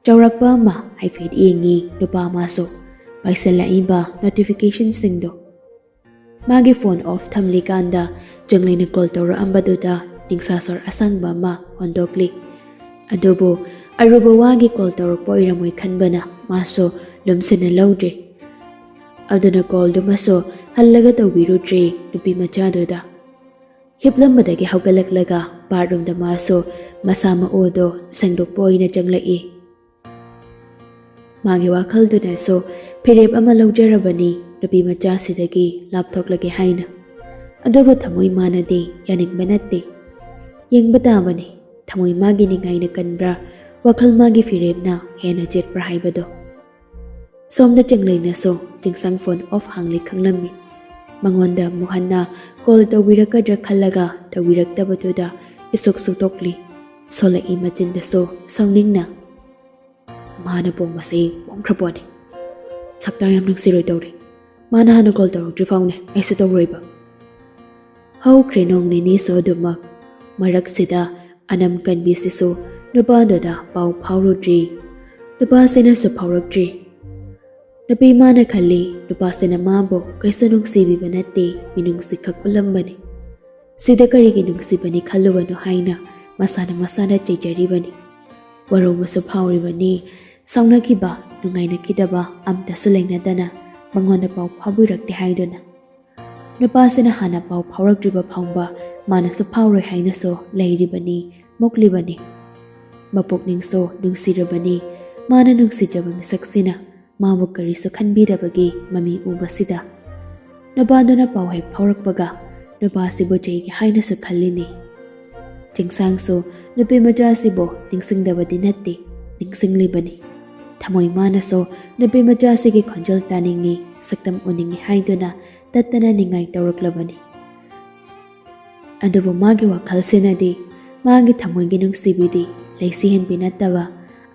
ꯆꯥꯎꯔꯥꯛꯄ ꯑꯃ ꯍꯥꯏꯐꯦꯠ ꯌꯦꯡꯉꯤ ꯅꯨꯄꯥ ꯑꯃꯁꯨ ꯄꯥꯏꯁꯤꯜꯂꯛꯏꯕ ꯅꯣꯇꯤꯐꯤꯀꯦꯁꯟꯁꯤꯡꯗꯣ꯫ ꯃꯥꯒꯤ ꯐꯣꯟ ꯑꯣꯐ ꯊꯝꯂꯤꯀꯥꯟꯗ ꯆꯪꯂꯩꯅ ꯀꯣꯜ ꯇꯧꯔꯛꯑꯝꯕꯗꯨꯗ ꯅꯤꯡꯁꯥ ꯁꯣꯔ ꯑꯁꯥꯡꯕ ꯑꯃ ꯍꯣꯟꯗꯣꯛꯂꯤ꯫ ꯑꯗꯨꯕꯨ ꯑꯔꯨꯕ ꯋꯥꯒꯤ ꯀꯣꯜ ꯇꯧꯔꯛꯄ ꯑꯣꯏꯔꯝꯃꯣꯏ ꯈꯟꯕꯅ ꯃꯥꯁꯨ ꯂꯨꯝꯁꯤꯟꯅ ꯂꯧꯗ꯭ꯔꯦ꯫ ꯑꯗꯨꯅ ꯀꯣꯜꯗꯨꯃꯁꯨ ꯍꯜꯂꯒ ꯇꯧꯕꯤꯔꯨꯗ꯭ꯔꯦ ꯅꯨꯄꯤ ꯃꯆꯥꯗꯨꯗ꯫ ꯍꯤꯞꯂꯝꯕꯗꯒꯤ ꯍꯧꯒꯠꯂꯛꯂꯒ ꯕꯥꯠꯔꯨꯝꯗ ꯃꯥꯁꯨ ꯃꯁꯥ ꯃꯎꯗꯣ ꯁꯦꯡꯗꯣꯛꯄ ꯑꯣꯏꯅ ꯆꯪꯂꯛꯏ꯫ ꯃꯥꯒꯤ ꯋꯥꯈꯜꯗꯨꯅꯁꯨ ꯐꯤꯔꯦꯞ ꯑꯃ ꯂꯧꯖꯔꯕꯅꯤ ꯅꯨꯄꯤ ꯃꯆꯥꯁꯤꯗꯒꯤ ꯂꯥꯞꯊꯣꯛꯂꯒꯦ ꯍꯥꯏꯅ꯫ ꯑꯗꯨꯕꯨ ꯊꯃꯣꯏ ꯃꯥꯅꯗꯤ ꯌꯥꯅꯤꯡꯕ ꯅꯠꯇꯦ꯫ ꯌꯦꯡꯕ ꯇꯥꯕꯅꯤ ꯊꯃꯣꯏ ꯃꯥꯒꯤ ꯅꯤꯡꯉꯥꯏꯅ ꯀꯟꯕ꯭ꯔꯥ, ꯋꯥꯈꯜ ꯃꯥꯒꯤ ꯐꯤꯔꯦꯞꯅ ꯍꯦꯟꯅ ꯆꯦꯠꯄ꯭ꯔꯥ ꯍꯥꯏꯕꯗꯣ꯫ ꯁꯣꯝꯗ ꯆꯤꯡꯂꯩꯅꯁꯨ ꯆꯤꯡꯁꯥꯡ ꯐꯣꯟ ꯑꯣꯐ ꯍꯥꯡꯂꯤ ꯈꯪꯂꯝꯃꯤ꯫ ꯃꯉꯣꯟꯗ ꯑꯃꯨꯛ ꯍꯟꯅ ꯀꯣꯜ ꯇꯧꯕꯤꯔꯛꯀꯗ꯭ꯔꯥ ꯈꯜꯂꯒ ꯇꯧꯕꯤꯔꯛꯇꯕꯗꯨꯗ ꯏꯁꯨꯛ ꯁꯨꯛꯇꯣꯛꯂꯤ꯫ ꯁꯣꯜꯂꯛꯏ ꯃꯆꯤꯟꯗꯁꯨ ꯁꯥꯎꯅꯤꯡꯅ꯫ ꯃꯥꯅ ꯄꯣꯡꯕꯁꯤ ꯄꯣꯡꯈ꯭ꯔ ꯄꯣꯠꯅꯤ꯫ ꯁꯛꯇꯥ ꯌꯥꯝ ꯅꯨꯡꯁꯤꯔꯣꯏ ꯇꯧꯔꯤ꯫ ꯃꯥꯅ ꯍꯥꯟꯅ ꯀꯣꯜ ꯇꯧꯔꯛꯇ꯭ꯔꯤ ꯐꯥꯎꯅꯦ ꯑꯩꯁꯨ ꯇꯧꯔꯣꯏꯕ꯫ ꯍꯧꯈ꯭ꯔꯦ ꯅꯣꯡ ꯅꯤꯅꯤꯁꯨ ꯑꯗꯨꯃꯛ꯫ ꯃꯔꯛꯁꯤꯗ ꯑꯅꯝ ꯀꯟꯕꯤꯁꯤꯁꯨ ꯅꯨꯄꯥꯗꯨꯗ ꯄꯥꯎ ꯐꯥꯎꯔꯨꯗ꯭ꯔꯤ꯫ ꯅꯨꯄꯥꯁꯤꯅꯁꯨ ꯐꯥꯎꯔꯛꯇ꯭ꯔꯤ꯫ ꯅꯨꯄꯤ ꯃꯥꯅ ꯈꯜꯂꯤ, ꯅꯨꯄꯥꯁꯤꯅ ꯃꯥꯕꯨ ꯀꯩꯁꯨ ꯅꯨꯡꯁꯤꯕꯤꯕ ꯅꯠꯇꯦ, ꯃꯤꯅꯨꯡꯁꯤ ꯈꯛ ꯎꯠꯂꯝꯕꯅꯤ꯫ ꯁꯤꯗ ꯀꯔꯤꯒꯤ ꯅꯨꯡꯁꯤꯕꯅꯤ ꯈꯜꯂꯨꯕꯅꯣ ꯍꯥꯏꯅ ꯃꯁꯥꯅ ꯃꯁꯥꯗ ꯆꯩꯖꯔꯤꯕꯅꯤ꯫ ꯋꯥꯔꯧꯕꯁꯨ ꯐꯥꯎꯔꯤꯕꯅꯤ꯫ ꯁꯥꯎꯅꯈꯤꯕ, ꯅꯨꯡꯉꯥꯏꯅꯈꯤꯗꯕ ꯑꯝꯇꯁꯨ ꯂꯩꯅꯗꯅ ꯃꯉꯣꯟꯗ ꯄꯥꯎ ꯐꯥꯎꯕꯤꯔꯛꯇꯦ ꯍꯥꯏꯗꯨꯅ꯫ ꯅꯨꯄꯥꯁꯤꯅ ꯍꯥꯟꯅ ꯄꯥꯎ ꯐꯥꯎꯔꯛꯇ꯭ꯔꯤꯕ ꯐꯥꯎꯕ ꯃꯥꯅꯁꯨ ꯐꯥꯎꯔꯣꯏ ꯍꯥꯏꯅꯁꯨ ꯂꯩꯔꯤꯕꯅꯤ, ꯃꯨꯛꯂꯤꯕꯅꯤ꯫ ꯃꯄꯨꯛꯅꯤꯡꯁꯨ ꯅꯨꯡꯁꯤꯔꯕꯅꯤ꯫ ꯃꯥꯅ ꯅꯨꯡꯁꯤꯖꯕ ꯃꯤꯁꯛꯁꯤꯅ ꯃꯥꯕꯨ ꯀꯔꯤꯁꯨ ꯈꯟꯕꯤꯗꯕꯒꯤ ꯃꯃꯤ ꯎꯕꯁꯤꯗ꯫ ꯅꯨꯄꯥꯗꯨꯅ ꯄꯥꯎ ꯍꯦꯛ ꯐꯥꯎꯔꯛꯄꯒ ꯅꯨꯄꯥꯁꯤꯕꯨ ꯆꯩꯒꯦ ꯍꯥꯏꯅꯁꯨ ꯈꯜꯂꯤꯅꯤ꯫ ꯆꯤꯡꯁꯥꯡꯁꯨ ꯅꯨꯄꯤ ꯃꯆꯥꯁꯤꯕꯨ ꯅꯤꯡꯁꯤꯡꯗꯕꯗꯤ ꯅꯠꯇꯦ, ꯅꯤꯡꯁꯤꯡꯂꯤꯕꯅꯤ꯫ ꯊꯃꯣꯏ ꯃꯥꯅꯁꯨ ꯅꯨꯄꯤ ꯃꯆꯥꯁꯤꯒꯤ ꯈꯣꯟꯖꯦꯜ ꯇꯥꯅꯤꯡꯉꯤ, ꯁꯛꯇꯝ ꯎꯅꯤꯡꯉꯤ ꯍꯥꯏꯗꯨꯅ ꯇꯠꯇꯅ ꯅꯤꯡꯉꯥꯏ ꯇꯧꯔꯛꯂꯕꯅꯤ꯫ ꯑꯗꯨꯕꯨ ꯃꯥꯒꯤ ꯋꯥꯈꯜꯁꯤꯅꯗꯤ ꯃꯥꯒꯤ ꯊꯃꯣꯏꯒꯤ ꯅꯨꯡꯁꯤꯕꯤꯗꯤ ꯂꯩꯁꯤ ꯍꯦꯟꯕꯤ ꯅꯠꯇꯕ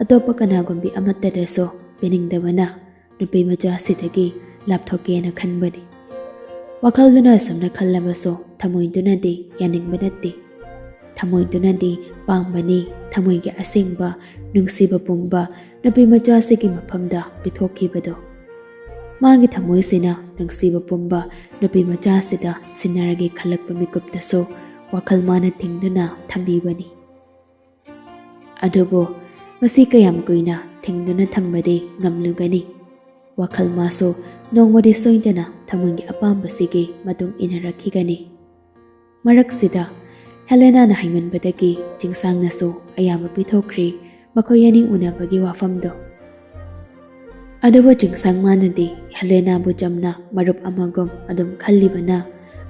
ꯑꯇꯣꯞꯄ ꯀꯅꯥꯒꯨꯝꯕꯤ ꯑꯃꯠꯇꯗꯁꯨ ꯄꯤꯅꯤꯡꯗꯕꯅ ꯅꯨꯄꯤ ꯃꯆꯥꯁꯤꯗꯒꯤ ꯂꯥꯞꯊꯣꯛꯀꯦꯅ ꯈꯟꯕꯅꯤ꯫ ꯋꯥꯈꯜꯗꯨꯅ ꯑꯁꯨꯝꯅ ꯈꯜꯂꯕꯁꯨ ꯊꯃꯣꯏꯗꯨꯅꯗꯤ ꯌꯥꯅꯤꯡꯕ ꯅꯠꯇꯦ꯫ ꯊꯃꯣꯏꯗꯨꯅꯗꯤ ꯄꯥꯝꯕꯅꯤ, ꯊꯃꯣꯏꯒꯤ ꯑꯁꯦꯡꯕ ꯅꯨꯡꯁꯤꯕ ꯄꯨꯝꯕ ꯅꯨꯄꯤ ꯃꯆꯥꯁꯤꯒꯤ ꯃꯐꯝꯗ ꯄꯤꯊꯣꯛꯈꯤꯕꯗꯣ꯫ ꯃꯥꯒꯤ ꯊꯃꯣꯏꯁꯤꯅ ꯅꯨꯡꯁꯤꯕ ꯄꯨꯝꯕ ꯅꯨꯄꯤ ꯃꯆꯥꯁꯤꯗ ꯁꯤꯟꯅꯔꯒꯦ ꯈꯜꯂꯛꯄ ꯃꯤꯀꯨꯞꯇꯁꯨ ꯋꯥꯈꯜ ꯃꯥꯅ ꯊꯤꯡꯗꯨꯅ ꯊꯝꯕꯤꯕꯅꯤ꯫ ꯑꯗꯨꯕꯨ ꯃꯁꯤ ꯀꯌꯥꯝ ꯀꯨꯏꯅ ꯊꯤꯡꯗꯨꯅ ꯊꯝꯕꯗꯤ ꯉꯝꯂꯨꯒꯅꯤ? ꯋꯥꯈꯜ ꯃꯥꯁꯨ ꯅꯣꯡꯃꯗꯤ ꯁꯣꯏꯗꯅ ꯊꯃꯣꯏꯒꯤ ꯑꯄꯥꯝꯕꯁꯤꯒꯤ ꯃꯇꯨꯡ ꯏꯟꯅꯔꯛꯈꯤꯒꯅꯤ꯫ ꯃꯔꯛꯁꯤꯗ ꯍꯦꯂꯦꯅꯥꯅ ꯍꯥꯏꯃꯟꯕꯗꯒꯤ ꯆꯤꯡꯁꯥꯡꯅꯁꯨ ꯑꯌꯥꯕ ꯄꯤꯊꯣꯛꯈ꯭ꯔꯤ ꯃꯈꯣꯏ ꯑꯅꯤ ꯎꯅꯕꯒꯤ ꯋꯥꯐꯝꯗꯣ꯫ ꯑꯗꯨꯕꯨ ꯆꯤꯡꯁꯥꯡ ꯃꯥꯅꯗꯤ ꯍꯦꯂꯦꯅꯥꯕꯨ ꯆꯝꯅ ꯃꯔꯨꯞ ꯑꯃꯒꯨꯝ ꯑꯗꯨꯝ ꯈꯜꯂꯤꯕꯅ,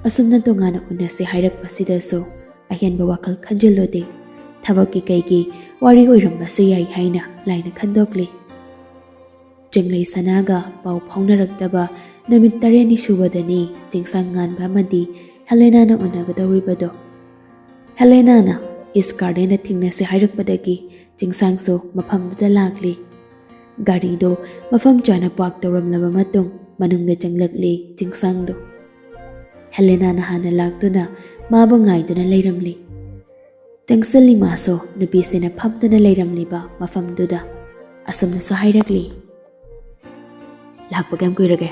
ꯑꯁꯨꯝꯅ ꯇꯣꯉꯥꯟꯅ ꯎꯅꯁꯤ ꯍꯥꯏꯔꯛꯄꯁꯤꯗꯁꯨ ꯑꯍꯦꯟꯕ ꯋꯥꯈꯜ ꯈꯟꯖꯤꯜꯂꯨꯗꯦ꯫ ꯊꯕꯛꯀꯤ ꯀꯩꯒꯤ ꯋꯥꯔꯤ ꯑꯣꯏꯔꯝꯕꯁꯨ ꯌꯥꯏ ꯍꯥꯏꯅ ꯂꯥꯏꯅ ꯈꯟꯗꯣꯛꯂꯤ꯫ ꯆꯤꯡꯂꯩ ꯁꯅꯥꯒ ꯄꯥꯎ ꯐꯥꯎꯅꯔꯛꯇꯕ ꯅꯨꯃꯤꯠ ꯇꯔꯦꯠꯅꯤ ꯁꯨꯕꯗꯅꯤ ꯆꯤꯡꯁꯥꯡ ꯉꯥꯟꯕ ꯑꯃꯗꯤ ꯍꯦꯂꯦꯅꯥꯅ ꯎꯅꯒꯗꯧꯔꯤꯕꯗꯣ꯫ ꯍꯦꯂꯦꯅꯥꯅ ꯏꯁ ꯒꯥꯔꯗꯦꯟꯗ ꯊꯦꯡꯅꯁꯤ ꯍꯥꯏꯔꯛꯄꯗꯒꯤ ꯆꯤꯡꯁꯥꯡꯁꯨ ꯃꯐꯝꯗꯨꯗ ꯂꯥꯛꯂꯤ꯫ ꯒꯥꯔꯤꯗꯨ ꯃꯐꯝ ꯆꯥꯅ ꯄꯥꯔꯛ ꯇꯧꯔꯝꯂꯕ ꯃꯇꯨꯡ ꯃꯅꯨꯡꯗ ꯆꯪꯂꯛꯂꯤ ꯆꯤꯡꯁꯥꯡꯗꯨ꯫ ꯍꯦꯂꯦꯅꯥꯅ ꯍꯥꯟꯅ ꯂꯥꯛꯇꯨꯅ ꯃꯥꯕꯨ ꯉꯥꯏꯗꯨꯅ ꯂꯩꯔꯝꯂꯤ꯫ ꯆꯪꯁꯤꯜꯂꯤ ꯃꯥꯁꯨ ꯅꯨꯄꯤꯁꯤꯅ ꯐꯝꯗꯨꯅ ꯂꯩꯔꯝꯂꯤꯕ ꯃꯐꯝꯗꯨꯗ꯫ ꯑꯁꯨꯝꯅꯁꯨ ꯍꯥꯏꯔꯛꯂꯤ, "ꯂꯥꯛꯄ ꯀꯌꯥꯝ ꯀꯨꯏꯔꯒꯦ?"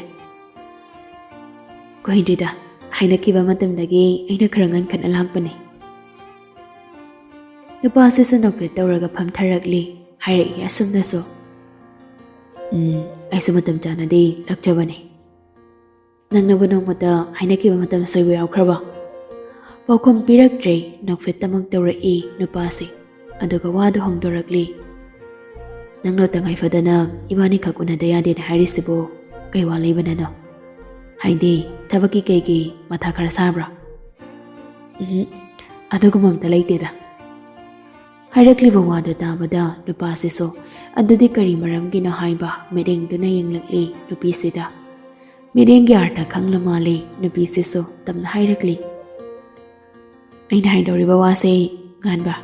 "ꯀꯨꯏꯗ꯭ꯔꯤꯗ, ꯍꯥꯏꯅꯈꯤꯕ ꯃꯇꯝꯗꯒꯤ ꯑꯩꯅ ꯈꯔ ꯉꯟꯈꯠꯅ ꯂꯥꯛꯄꯅꯤ꯫" ꯅꯨꯄꯥꯁꯤꯁꯨ ꯅꯣꯛꯐꯦꯠ ꯇꯧꯔꯒ ꯐꯝꯊꯔꯛꯂꯤ꯫ ꯍꯥꯏꯔꯛꯏ ꯑꯁꯨꯝꯅꯁꯨ, "ꯎꯝ, ꯑꯩꯁꯨ ꯃꯇꯝ ꯆꯥꯅꯗꯤ ꯂꯥꯛꯆꯕꯅꯤ꯫" "ꯅꯪꯅꯕꯨ ꯅꯣꯡꯃꯇ ꯍꯥꯏꯅꯈꯤꯕ ꯃꯇꯝ ꯁꯣꯏꯕ ꯌꯥꯎꯈ꯭ꯔꯕ?" ꯄꯥꯎꯈꯨꯝ ꯄꯤꯔꯛꯇ꯭ꯔꯦ꯫ ꯅꯣꯛꯐꯦꯠꯇꯃꯛ ꯇꯧꯔꯛꯏ ꯅꯨꯄꯥꯁꯤ꯫ ꯑꯗꯨꯒ ꯋꯥꯗꯨ ꯍꯣꯡꯗꯣꯔꯛꯂꯤ꯫ "ꯅꯪꯅ ꯇꯉꯥꯏ ꯐꯗꯅ ꯏꯕꯥꯅꯤꯈꯛ ꯎꯅꯗ ꯌꯥꯗꯦꯅ ꯍꯥꯏꯔꯤꯁꯤꯕꯨ ꯀꯩ ꯋꯥ ꯂꯩꯕꯅꯅꯣ? ꯍꯥꯏꯗꯤ ꯊꯕꯛꯀꯤ ꯀꯩꯒꯤ ꯃꯊꯥ ꯈꯔ ꯁꯥꯕ꯭ꯔꯥ?" "ꯎꯝ, ꯑꯗꯨꯒꯨꯝꯕ ꯑꯝꯇ ꯂꯩꯇꯦꯗ꯫" ꯍꯥꯏꯔꯛꯂꯤꯕ ꯋꯥꯗꯨ ꯇꯥꯕꯗ ꯅꯨꯄꯥꯁꯤꯁꯨ ꯑꯗꯨꯗꯤ ꯀꯔꯤ ꯃꯔꯝꯒꯤꯅꯣ ꯍꯥꯏꯕ ꯃꯤꯠꯌꯦꯡꯗꯨꯅ ꯌꯦꯡꯂꯛꯂꯤ ꯅꯨꯄꯤꯁꯤꯗ꯫ ꯃꯤꯠꯌꯦꯡꯒꯤ ꯑꯥꯔꯊ ꯈꯪꯂ ꯃꯥꯜꯂꯤ ꯅꯨꯄꯤꯁꯤꯁꯨ ꯇꯞꯅ ꯍꯥꯏꯔꯛꯂꯤ, "ꯑꯩꯅ ꯍꯥꯏꯗꯧꯔꯤꯕ ꯋꯥꯁꯦ, ꯉꯥꯟꯕ,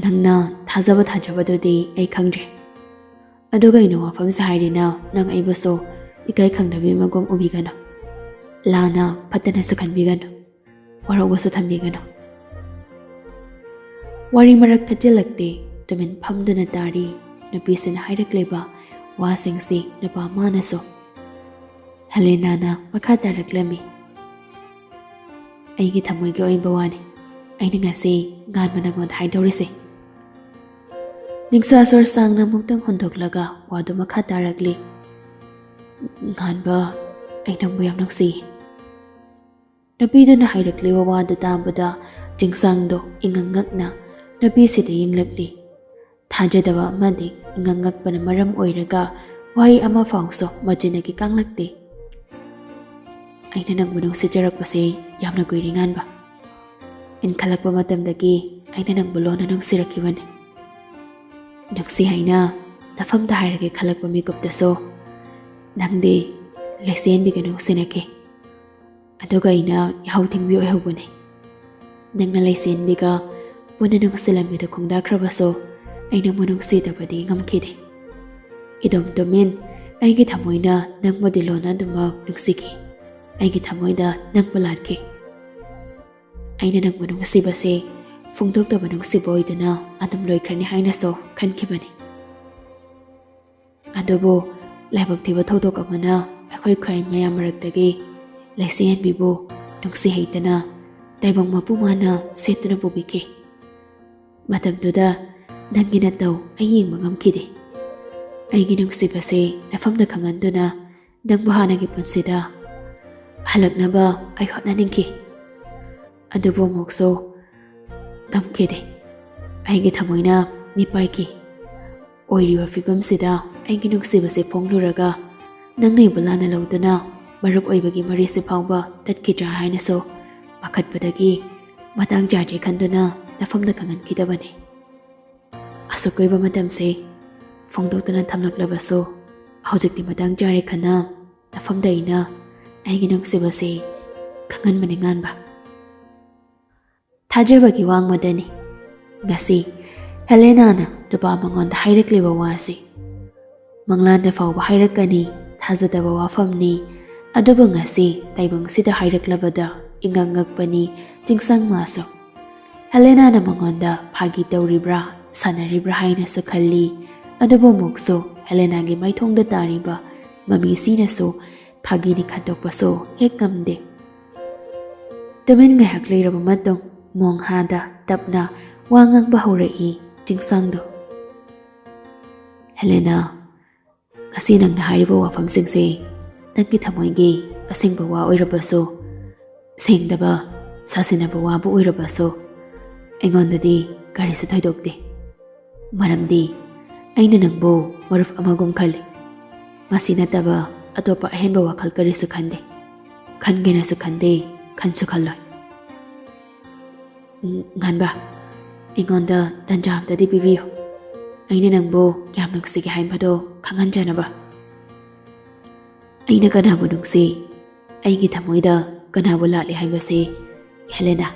ꯅꯪꯅ ꯊꯥꯖꯕ ꯊꯥꯖꯕꯗꯨꯗꯤ ꯑꯩ ꯈꯪꯗ꯭ꯔꯦ꯫ ꯑꯗꯨꯒ ꯑꯩꯅ ꯋꯥꯐꯝꯁꯦ ꯍꯥꯏꯔꯤꯅ ꯅꯪ ꯑꯩꯕꯨꯁꯨ ꯏꯀꯥꯏ ꯈꯪꯗꯕꯤ ꯑꯃꯒꯨꯝ ꯎꯕꯤꯒꯅꯨ꯫ ꯂꯥꯟꯅ ꯐꯠꯇꯅꯁꯨ ꯈꯟꯕꯤꯒꯅꯨ, ꯋꯥꯔꯧꯕꯁꯨ ꯊꯝꯕꯤꯒꯅꯨ꯫ ꯋꯥꯔꯤ ꯃꯔꯛ ꯊꯠꯆꯤꯜꯂꯛꯇꯦ, ꯇꯨꯃꯤꯟ ꯐꯝꯗꯨꯅ ꯇꯥꯔꯤ ꯅꯨꯄꯤꯁꯤꯅ ꯍꯥꯏꯔꯛꯂꯤꯕ ꯋꯥꯁꯤꯡꯁꯤ ꯅꯨꯄꯥ ꯃꯥꯅꯁꯨ꯫ ꯍꯦꯂꯦꯅꯥꯅ ꯃꯈꯥ ꯇꯥꯔꯛꯂꯝꯃꯤ, "ꯑꯩꯒꯤ ꯊꯃꯣꯏꯒꯤ ꯑꯣꯏꯕ ꯋꯥꯅꯤ ꯑꯩꯅ ꯉꯁꯤ ꯉꯥꯟꯕ ꯅꯉꯣꯟꯗ ꯍꯥꯏꯗꯧꯔꯤꯁꯦ꯫" ꯅꯤꯡꯁꯥ ꯁꯣꯔ ꯁꯥꯡꯅ ꯑꯃꯨꯛꯇꯪ ꯍꯣꯟꯗꯣꯛꯂꯒ ꯋꯥꯗꯨ ꯃꯈꯥ ꯇꯥꯔꯛꯂꯤ, "ꯉꯥꯟꯕ, ꯑꯩ ꯅꯪꯕꯨ ꯌꯥꯝ ꯅꯨꯡꯁꯤ꯫" ꯅꯨꯄꯤꯗꯨꯅ ꯍꯥꯏꯔꯛꯂꯤꯕ ꯋꯥꯗꯨ ꯇꯥꯕꯗ ꯆꯤꯡꯁꯥꯡꯗꯣ ꯏꯉꯛ ꯉꯛꯅ ꯅꯨꯄꯤꯁꯤꯗ ꯌꯦꯡꯂꯛꯂꯤ꯫ ꯊꯥꯖꯗꯕ ꯑꯃꯗꯤ ꯏꯉꯛ ꯉꯛꯄꯅ ꯃꯔꯝ ꯑꯣꯏꯔꯒ ꯋꯥꯍꯩ ꯑꯃ ꯐꯥꯎꯁꯨ ꯃꯆꯤꯟꯗꯒꯤ ꯀꯥꯡꯂꯛꯇꯦ꯫ "ꯑꯩꯅ ꯅꯪꯕꯨ ꯅꯨꯡꯁꯤꯖꯔꯛꯄꯁꯦ ꯌꯥꯝꯅ ꯀꯨꯏꯔꯦ ꯉꯥꯟꯕ꯫ ꯏꯟꯈꯠꯂꯛꯄ ꯃꯇꯝꯗꯒꯤ ꯑꯩꯅ ꯅꯪꯕꯨ ꯂꯣꯟꯅ ꯅꯨꯡꯁꯤꯔꯛꯈꯤꯕꯅꯤ꯫ ꯅꯨꯡꯁꯤ ꯍꯥꯏꯅ ꯅꯐꯝꯗ ꯍꯥꯏꯔꯒꯦ ꯈꯜꯂꯛꯄ ꯃꯤꯀꯨꯞꯇꯁꯨ ꯅꯪꯗꯤ ꯂꯩꯆꯦꯟꯕꯤꯒ ꯅꯨꯡꯁꯤꯅꯈꯤ꯫ ꯑꯗꯨꯒ ꯑꯩꯅ ꯌꯥꯍꯧ ꯊꯦꯡꯕꯤ ꯑꯣꯏꯍꯧꯕꯅꯤ꯫ ꯅꯪꯅ ꯂꯩꯆꯦꯟꯕꯤꯒ ꯄꯨꯟꯅ ꯅꯨꯡꯁꯤꯂꯝꯕꯤꯗ ꯈꯣꯡꯗꯥꯈ꯭ꯔꯕꯁꯨ ꯑꯩ ꯅꯪꯕꯨ ꯅꯨꯡꯁꯤꯗꯕꯗꯤ ꯉꯝꯈꯤꯗꯦ꯫ ꯏꯗꯣꯝ ꯇꯨꯃꯤꯟ ꯑꯩꯒꯤ ꯊꯃꯣꯏꯅ ꯅꯪꯕꯨꯗꯤ ꯂꯣꯟꯅ ꯑꯗꯨꯃꯛ ꯅꯨꯡꯁꯤꯈꯤ꯫ ꯑꯩꯒꯤ ꯊꯃꯣꯏꯗ ꯅꯪꯕꯨ ꯂꯥꯠꯈꯤ꯫ ꯑꯩꯅ ꯅꯪꯕꯨ ꯅꯨꯡꯁꯤꯕꯁꯦ ꯐꯣꯡꯗꯣꯛꯇꯕ ꯅꯨꯡꯁꯤꯕ ꯑꯣꯏꯗꯨꯅ ꯑꯗꯨꯝ ꯂꯣꯏꯈ꯭ꯔꯅꯤ ꯍꯥꯏꯅꯁꯨ ꯈꯟꯈꯤꯕꯅꯤ꯫ ꯑꯗꯨꯕꯨ ꯂꯥꯏꯕꯛ ꯊꯤꯕ ꯊꯧꯗꯣꯛ ꯑꯃꯅ ꯑꯩꯈꯣꯏ ꯈ꯭ꯋꯥꯏ ꯃꯌꯥꯝ ꯃꯔꯛꯇꯒꯤ ꯂꯩꯆꯦꯟꯕꯤꯕꯨ ꯅꯨꯡꯁꯤ ꯍꯩꯇꯅ ꯇꯥꯏꯕꯪ ꯃꯄꯨ ꯃꯥꯅ ꯁꯦꯠꯇꯨꯅ ꯄꯨꯕꯤꯈꯤ꯫ ꯃꯇꯝꯗꯨꯗ ꯅꯪꯒꯤ ꯅꯇꯧ ꯑꯩ ꯌꯦꯡꯕ ꯉꯝꯈꯤꯗꯦ꯫ ꯑꯩꯒꯤ ꯅꯨꯡꯁꯤꯕꯁꯦ ꯅꯐꯝꯗ ꯈꯪꯍꯟꯗꯨꯅ ꯅꯪꯕꯨ ꯍꯥꯟꯅꯒꯤ ꯄꯨꯟꯁꯤꯗ ꯍꯜꯂꯛꯅꯕ ꯑꯩ ꯍꯣꯠꯅꯅꯤꯡꯈꯤ꯫ ꯑꯗꯨꯕꯨ ꯑꯃꯨꯛꯁꯨ ꯉꯝꯈꯤꯗꯦ꯫ ꯑꯩꯒꯤ ꯊꯃꯣꯏꯅ ꯃꯤꯄꯥꯏꯈꯤ꯫ ꯑꯣꯏꯔꯤꯕ ꯐꯤꯕꯝꯁꯤꯗ ꯑꯩꯒꯤ ꯅꯨꯡꯁꯤꯕꯁꯦ ꯐꯣꯡꯂꯨꯔꯒ ꯅꯪꯅ ꯑꯩꯕꯨ ꯂꯥꯟꯅ ꯂꯧꯗꯨꯅ ꯃꯔꯨꯞ ꯑꯣꯏꯕꯒꯤ ꯃꯔꯤꯁꯤ ꯐꯥꯎꯕ ꯇꯠꯈꯤꯗ꯭ꯔꯥ ꯍꯥꯏꯅꯁꯨ ꯄꯥꯈꯠꯄꯗꯒꯤ ꯃꯇꯥꯡ ꯆꯥꯗ꯭ꯔꯦ ꯈꯟꯗꯨꯅ ꯅꯐꯝꯗ ꯈꯪꯍꯟꯈꯤꯗꯕꯅꯤ꯫ ꯑꯁꯨꯛ ꯀꯨꯏꯕ ꯃꯇꯝꯁꯦ ꯐꯣꯡꯗꯣꯛꯇꯨꯅ ꯊꯝꯂꯛꯂꯕꯁꯨ ꯍꯧꯖꯤꯛꯇꯤ ꯃꯇꯥꯡ ꯆꯥꯔꯦ ꯈꯟꯅ ꯅꯐꯝꯗ ꯑꯩꯅ ꯑꯩꯒꯤ ꯅꯨꯡꯁꯤꯕꯁꯦ ꯈꯪꯍꯟꯕꯅꯤ ꯉꯥꯟꯕ꯫ ꯊꯥꯖꯕꯒꯤ ꯋꯥꯡꯃꯗꯅꯤ ꯉꯁꯤ ꯍꯦꯂꯦꯅꯥꯅ ꯅꯨꯄꯥ ꯃꯉꯣꯟꯗ ꯍꯥꯏꯔꯛꯂꯤꯕ ꯋꯥꯁꯤ꯫ ꯃꯪꯂꯥꯟꯗ ꯐꯥꯎꯕ ꯍꯥꯏꯔꯛꯀꯅꯤ, ꯊꯥꯖꯗꯕ ꯋꯥꯐꯝꯅꯤ, ꯑꯗꯨꯕꯨ ꯉꯁꯤ ꯇꯥꯏꯕꯪꯁꯤꯗ ꯍꯥꯏꯔꯛꯂꯕꯗ ꯏꯉꯛ ꯉꯛꯄꯅꯤ ꯆꯤꯡꯁꯥꯡ ꯃꯥꯁꯨ꯫ ꯍꯦꯂꯦꯅꯥꯅ ꯃꯉꯣꯟꯗ ꯐꯥꯒꯤ ꯇꯧꯔꯤꯕ꯭ꯔꯥ, ꯁꯥꯟꯅꯔꯤꯕ꯭ꯔꯥ ꯍꯥꯏꯅꯁꯨ ꯈꯜꯂꯤ꯫ ꯑꯗꯨꯕꯨ ꯑꯃꯨꯛꯁꯨ ꯍꯦꯂꯦꯅꯥꯒꯤ ꯃꯥꯏꯊꯣꯡꯗ ꯇꯥꯔꯤꯕ ꯃꯃꯤꯁꯤꯅꯁꯨ ꯐꯥꯒꯤꯅꯤ ꯈꯟꯗꯣꯛꯄꯁꯨ ꯍꯦꯛ ꯉꯝꯗꯦ꯫ ꯇꯨꯃꯤꯟ ꯉꯥꯏꯍꯥꯛ ꯂꯩꯔꯕ ꯃꯇꯨꯡ ꯃꯣꯡꯍꯥꯗ ꯇꯞꯅ ꯋꯥ ꯉꯥꯡꯕ ꯍꯧꯔꯛꯏ ꯆꯤꯡꯁꯥꯡꯗꯣ꯫ "ꯍꯦꯂꯦꯅꯥ, ꯉꯁꯤ ꯅꯪꯅ ꯍꯥꯏꯔꯤꯕ ꯋꯥꯐꯝꯁꯤꯡꯁꯦ ꯅꯪꯒꯤ ꯊꯃꯣꯏꯒꯤ ꯑꯁꯦꯡꯕ ꯋꯥ ꯑꯣꯏꯔꯕꯁꯨ, ꯁꯦꯡꯗꯕ, ꯁꯥꯁꯤꯟꯅꯕ ꯋꯥꯕꯨ ꯑꯣꯏꯔꯕꯁꯨ, ꯑꯩꯉꯣꯟꯗꯗꯤ ꯀꯔꯤꯁꯨ ꯊꯣꯏꯗꯣꯛꯇꯦ꯫ ꯃꯔꯝꯗꯤ ꯑꯩꯅ ꯅꯪꯕꯨ ꯃꯔꯨꯞ ꯑꯃꯒꯨꯝ ꯈꯜꯂꯤ꯫ ꯃꯁꯤ ꯅꯠꯇꯕ ꯑꯇꯣꯞꯄ ꯑꯍꯦꯟꯕ ꯋꯥꯈꯜ ꯀꯔꯤꯁꯨ ꯈꯟꯗꯦ꯫ ꯈꯟꯒꯦꯅꯁꯨ ꯈꯟꯗꯦ, ꯈꯟꯁꯨ ꯈꯜꯂꯣꯏ꯫ ꯎꯝ, ꯉꯥꯟꯕ, ꯑꯩꯉꯣꯟꯗ ꯇꯟꯖꯥ ꯑꯝꯇꯗꯤ ꯄꯤꯕꯤꯌꯨ꯫ ꯑꯩꯅ ꯅꯪꯕꯨ ꯀꯌꯥꯝ ꯅꯨꯡꯁꯤꯒꯦ ꯍꯥꯏꯕꯗꯣ ꯈꯪꯍꯟꯖꯅꯕ꯫ ꯑꯩꯅ ꯀꯅꯥꯕꯨ ꯅꯨꯡꯁꯤ, ꯑꯩꯒꯤ ꯊꯃꯣꯏꯗ ꯀꯅꯥꯕꯨ ꯂꯥꯠꯂꯤ ꯍꯥꯏꯕꯁꯤ, ꯍꯦꯂꯦꯅꯥ,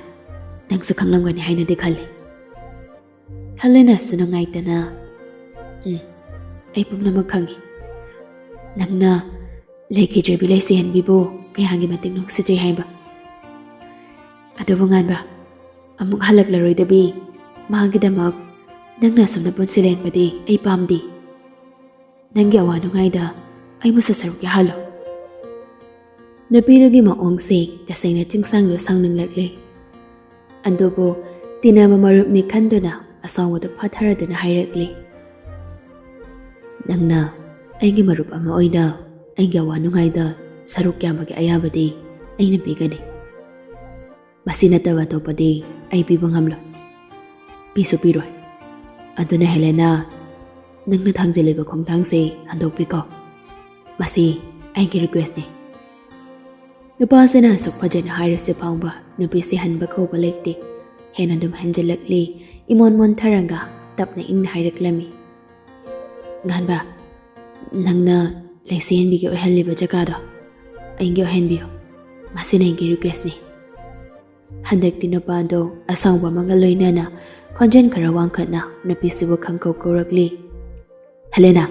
ꯅꯪꯁꯨ ꯈꯪꯂꯝꯒꯅꯤ ꯍꯥꯏꯅꯗꯤ ꯈꯜꯂꯤ꯫" ꯍꯦꯂꯦꯅꯥꯁꯨ ꯅꯨꯡꯉꯥꯏꯇꯅ, "ꯎꯝ, ꯑꯩ ꯄꯨꯝꯅꯃꯛ ꯈꯪꯏ꯫ ꯅꯪꯅ ꯂꯩꯈꯤꯗ꯭ꯔꯕꯤ ꯂꯩꯁꯤꯍꯟꯕꯤꯕꯨ ꯀꯌꯥꯒꯤ ꯃꯇꯤꯛ ꯅꯨꯡꯁꯤꯖꯩ ꯍꯥꯏꯕ꯫ ꯑꯗꯨꯕꯨ ꯉꯥꯟꯕ, ꯑꯃꯨꯛ ꯍꯜꯂꯛꯂꯔꯣꯏꯗꯕꯤ, ꯃꯥꯒꯤꯗꯃꯛ ꯅꯪꯅ ꯑꯁꯨꯝꯅ ꯄꯨꯟꯁꯤ ꯂꯦꯟꯕꯗꯤ ꯑꯩ ꯄꯥꯝꯗꯦ꯫ ꯅꯪꯒꯤ ꯑꯋꯥ ꯅꯨꯡꯉꯥꯏꯗ ꯑꯩꯕꯨꯁꯨ ꯁꯔꯨꯛ ꯌꯥꯍꯜꯂꯣ꯫" ꯅꯨꯄꯤꯗꯨꯒꯤ ꯃꯑꯣꯡꯁꯦ ꯇꯁꯦꯡꯅ ꯆꯤꯡꯁꯥꯡꯗꯨ ꯁꯥꯎꯅꯤꯡꯂꯛꯂꯦ꯫ ꯑꯗꯨꯕꯨ ꯇꯤꯟꯅꯕ ꯃꯔꯨꯞꯅꯤ ꯈꯟꯗꯨꯅ ꯑꯁꯥꯎꯕꯗꯨ ꯐꯥꯊꯔꯗꯨꯅ ꯍꯥꯏꯔꯛꯂꯤ, "ꯅꯪꯅ ꯑꯩꯒꯤ ꯃꯔꯨꯞ ꯑꯃ ꯑꯣꯏꯅ ꯑꯩꯒꯤ ꯑꯋꯥ ꯅꯨꯡꯉꯥꯏꯗ ꯁꯔꯨꯛ ꯌꯥꯕꯒꯤ ꯑꯌꯥꯕꯗꯤ ꯑꯩꯅ ꯄꯤꯒꯅꯤ꯫ ꯃꯁꯤ ꯅꯠꯇꯕ ꯑꯇꯣꯞꯄꯗꯤ ꯑꯩ ꯄꯤꯕ ꯉꯝꯂꯣꯏ, ꯄꯤꯁꯨ ꯄꯤꯔꯣꯏ꯫ ꯑꯗꯨꯅ ꯍꯦꯂꯦꯅꯥ, ꯅꯪꯅ ꯊꯥꯡꯖꯤꯜꯂꯤꯕ ꯈꯣꯡꯊꯥꯡꯁꯦ ꯍꯟꯗꯣꯛꯄꯤꯈꯣ꯫ ꯃꯁꯤ ꯑꯩꯒꯤ ꯔꯤꯀ꯭ꯋꯦꯁꯅꯤ꯫" ꯅꯨꯄꯥꯁꯤꯅ ꯑꯁꯨꯛ ꯐꯖꯅ ꯍꯥꯏꯔꯁꯤ ꯐꯥꯎꯕ ꯅꯨꯄꯤꯁꯤ ꯍꯟꯕ ꯀꯧꯕ ꯂꯩꯇꯦ꯫ ꯍꯦꯟꯅ ꯑꯗꯨꯝ ꯍꯟꯖꯤꯜꯂꯛꯂꯤ꯫ ꯏꯃꯣꯟ ꯃꯣꯟꯊꯔꯒ ꯇꯞꯅ ꯏꯪꯅ ꯍꯥꯏꯔꯛꯂꯝꯃꯤ, "ꯉꯥꯟꯕ, ꯅꯪꯅ ꯂꯩꯁꯤꯍꯟꯕꯤꯒꯤ ꯑꯣꯏꯍꯜꯂꯤꯕ ꯖꯒꯥꯗꯣ ꯑꯩꯒꯤ ꯑꯣꯏꯍꯟꯕꯤꯌꯨ꯫ ꯃꯁꯤꯅ ꯑꯩꯒꯤ ꯔꯤꯀ꯭ꯋꯦꯁꯅꯤ꯫" ꯍꯟꯗꯛꯇꯤ ꯅꯨꯄꯥꯗꯣ ꯑꯁꯥꯎꯕ ꯑꯃꯒ ꯂꯣꯏꯅꯅ ꯈꯣꯟꯖꯦꯜ ꯈꯔ ꯋꯥꯡꯈꯠꯅ ꯅꯨꯄꯤꯁꯤꯕꯨ ꯈꯪꯀꯧ ꯀꯧꯔꯛꯂꯤ, "ꯍꯦꯂꯦꯅꯥ,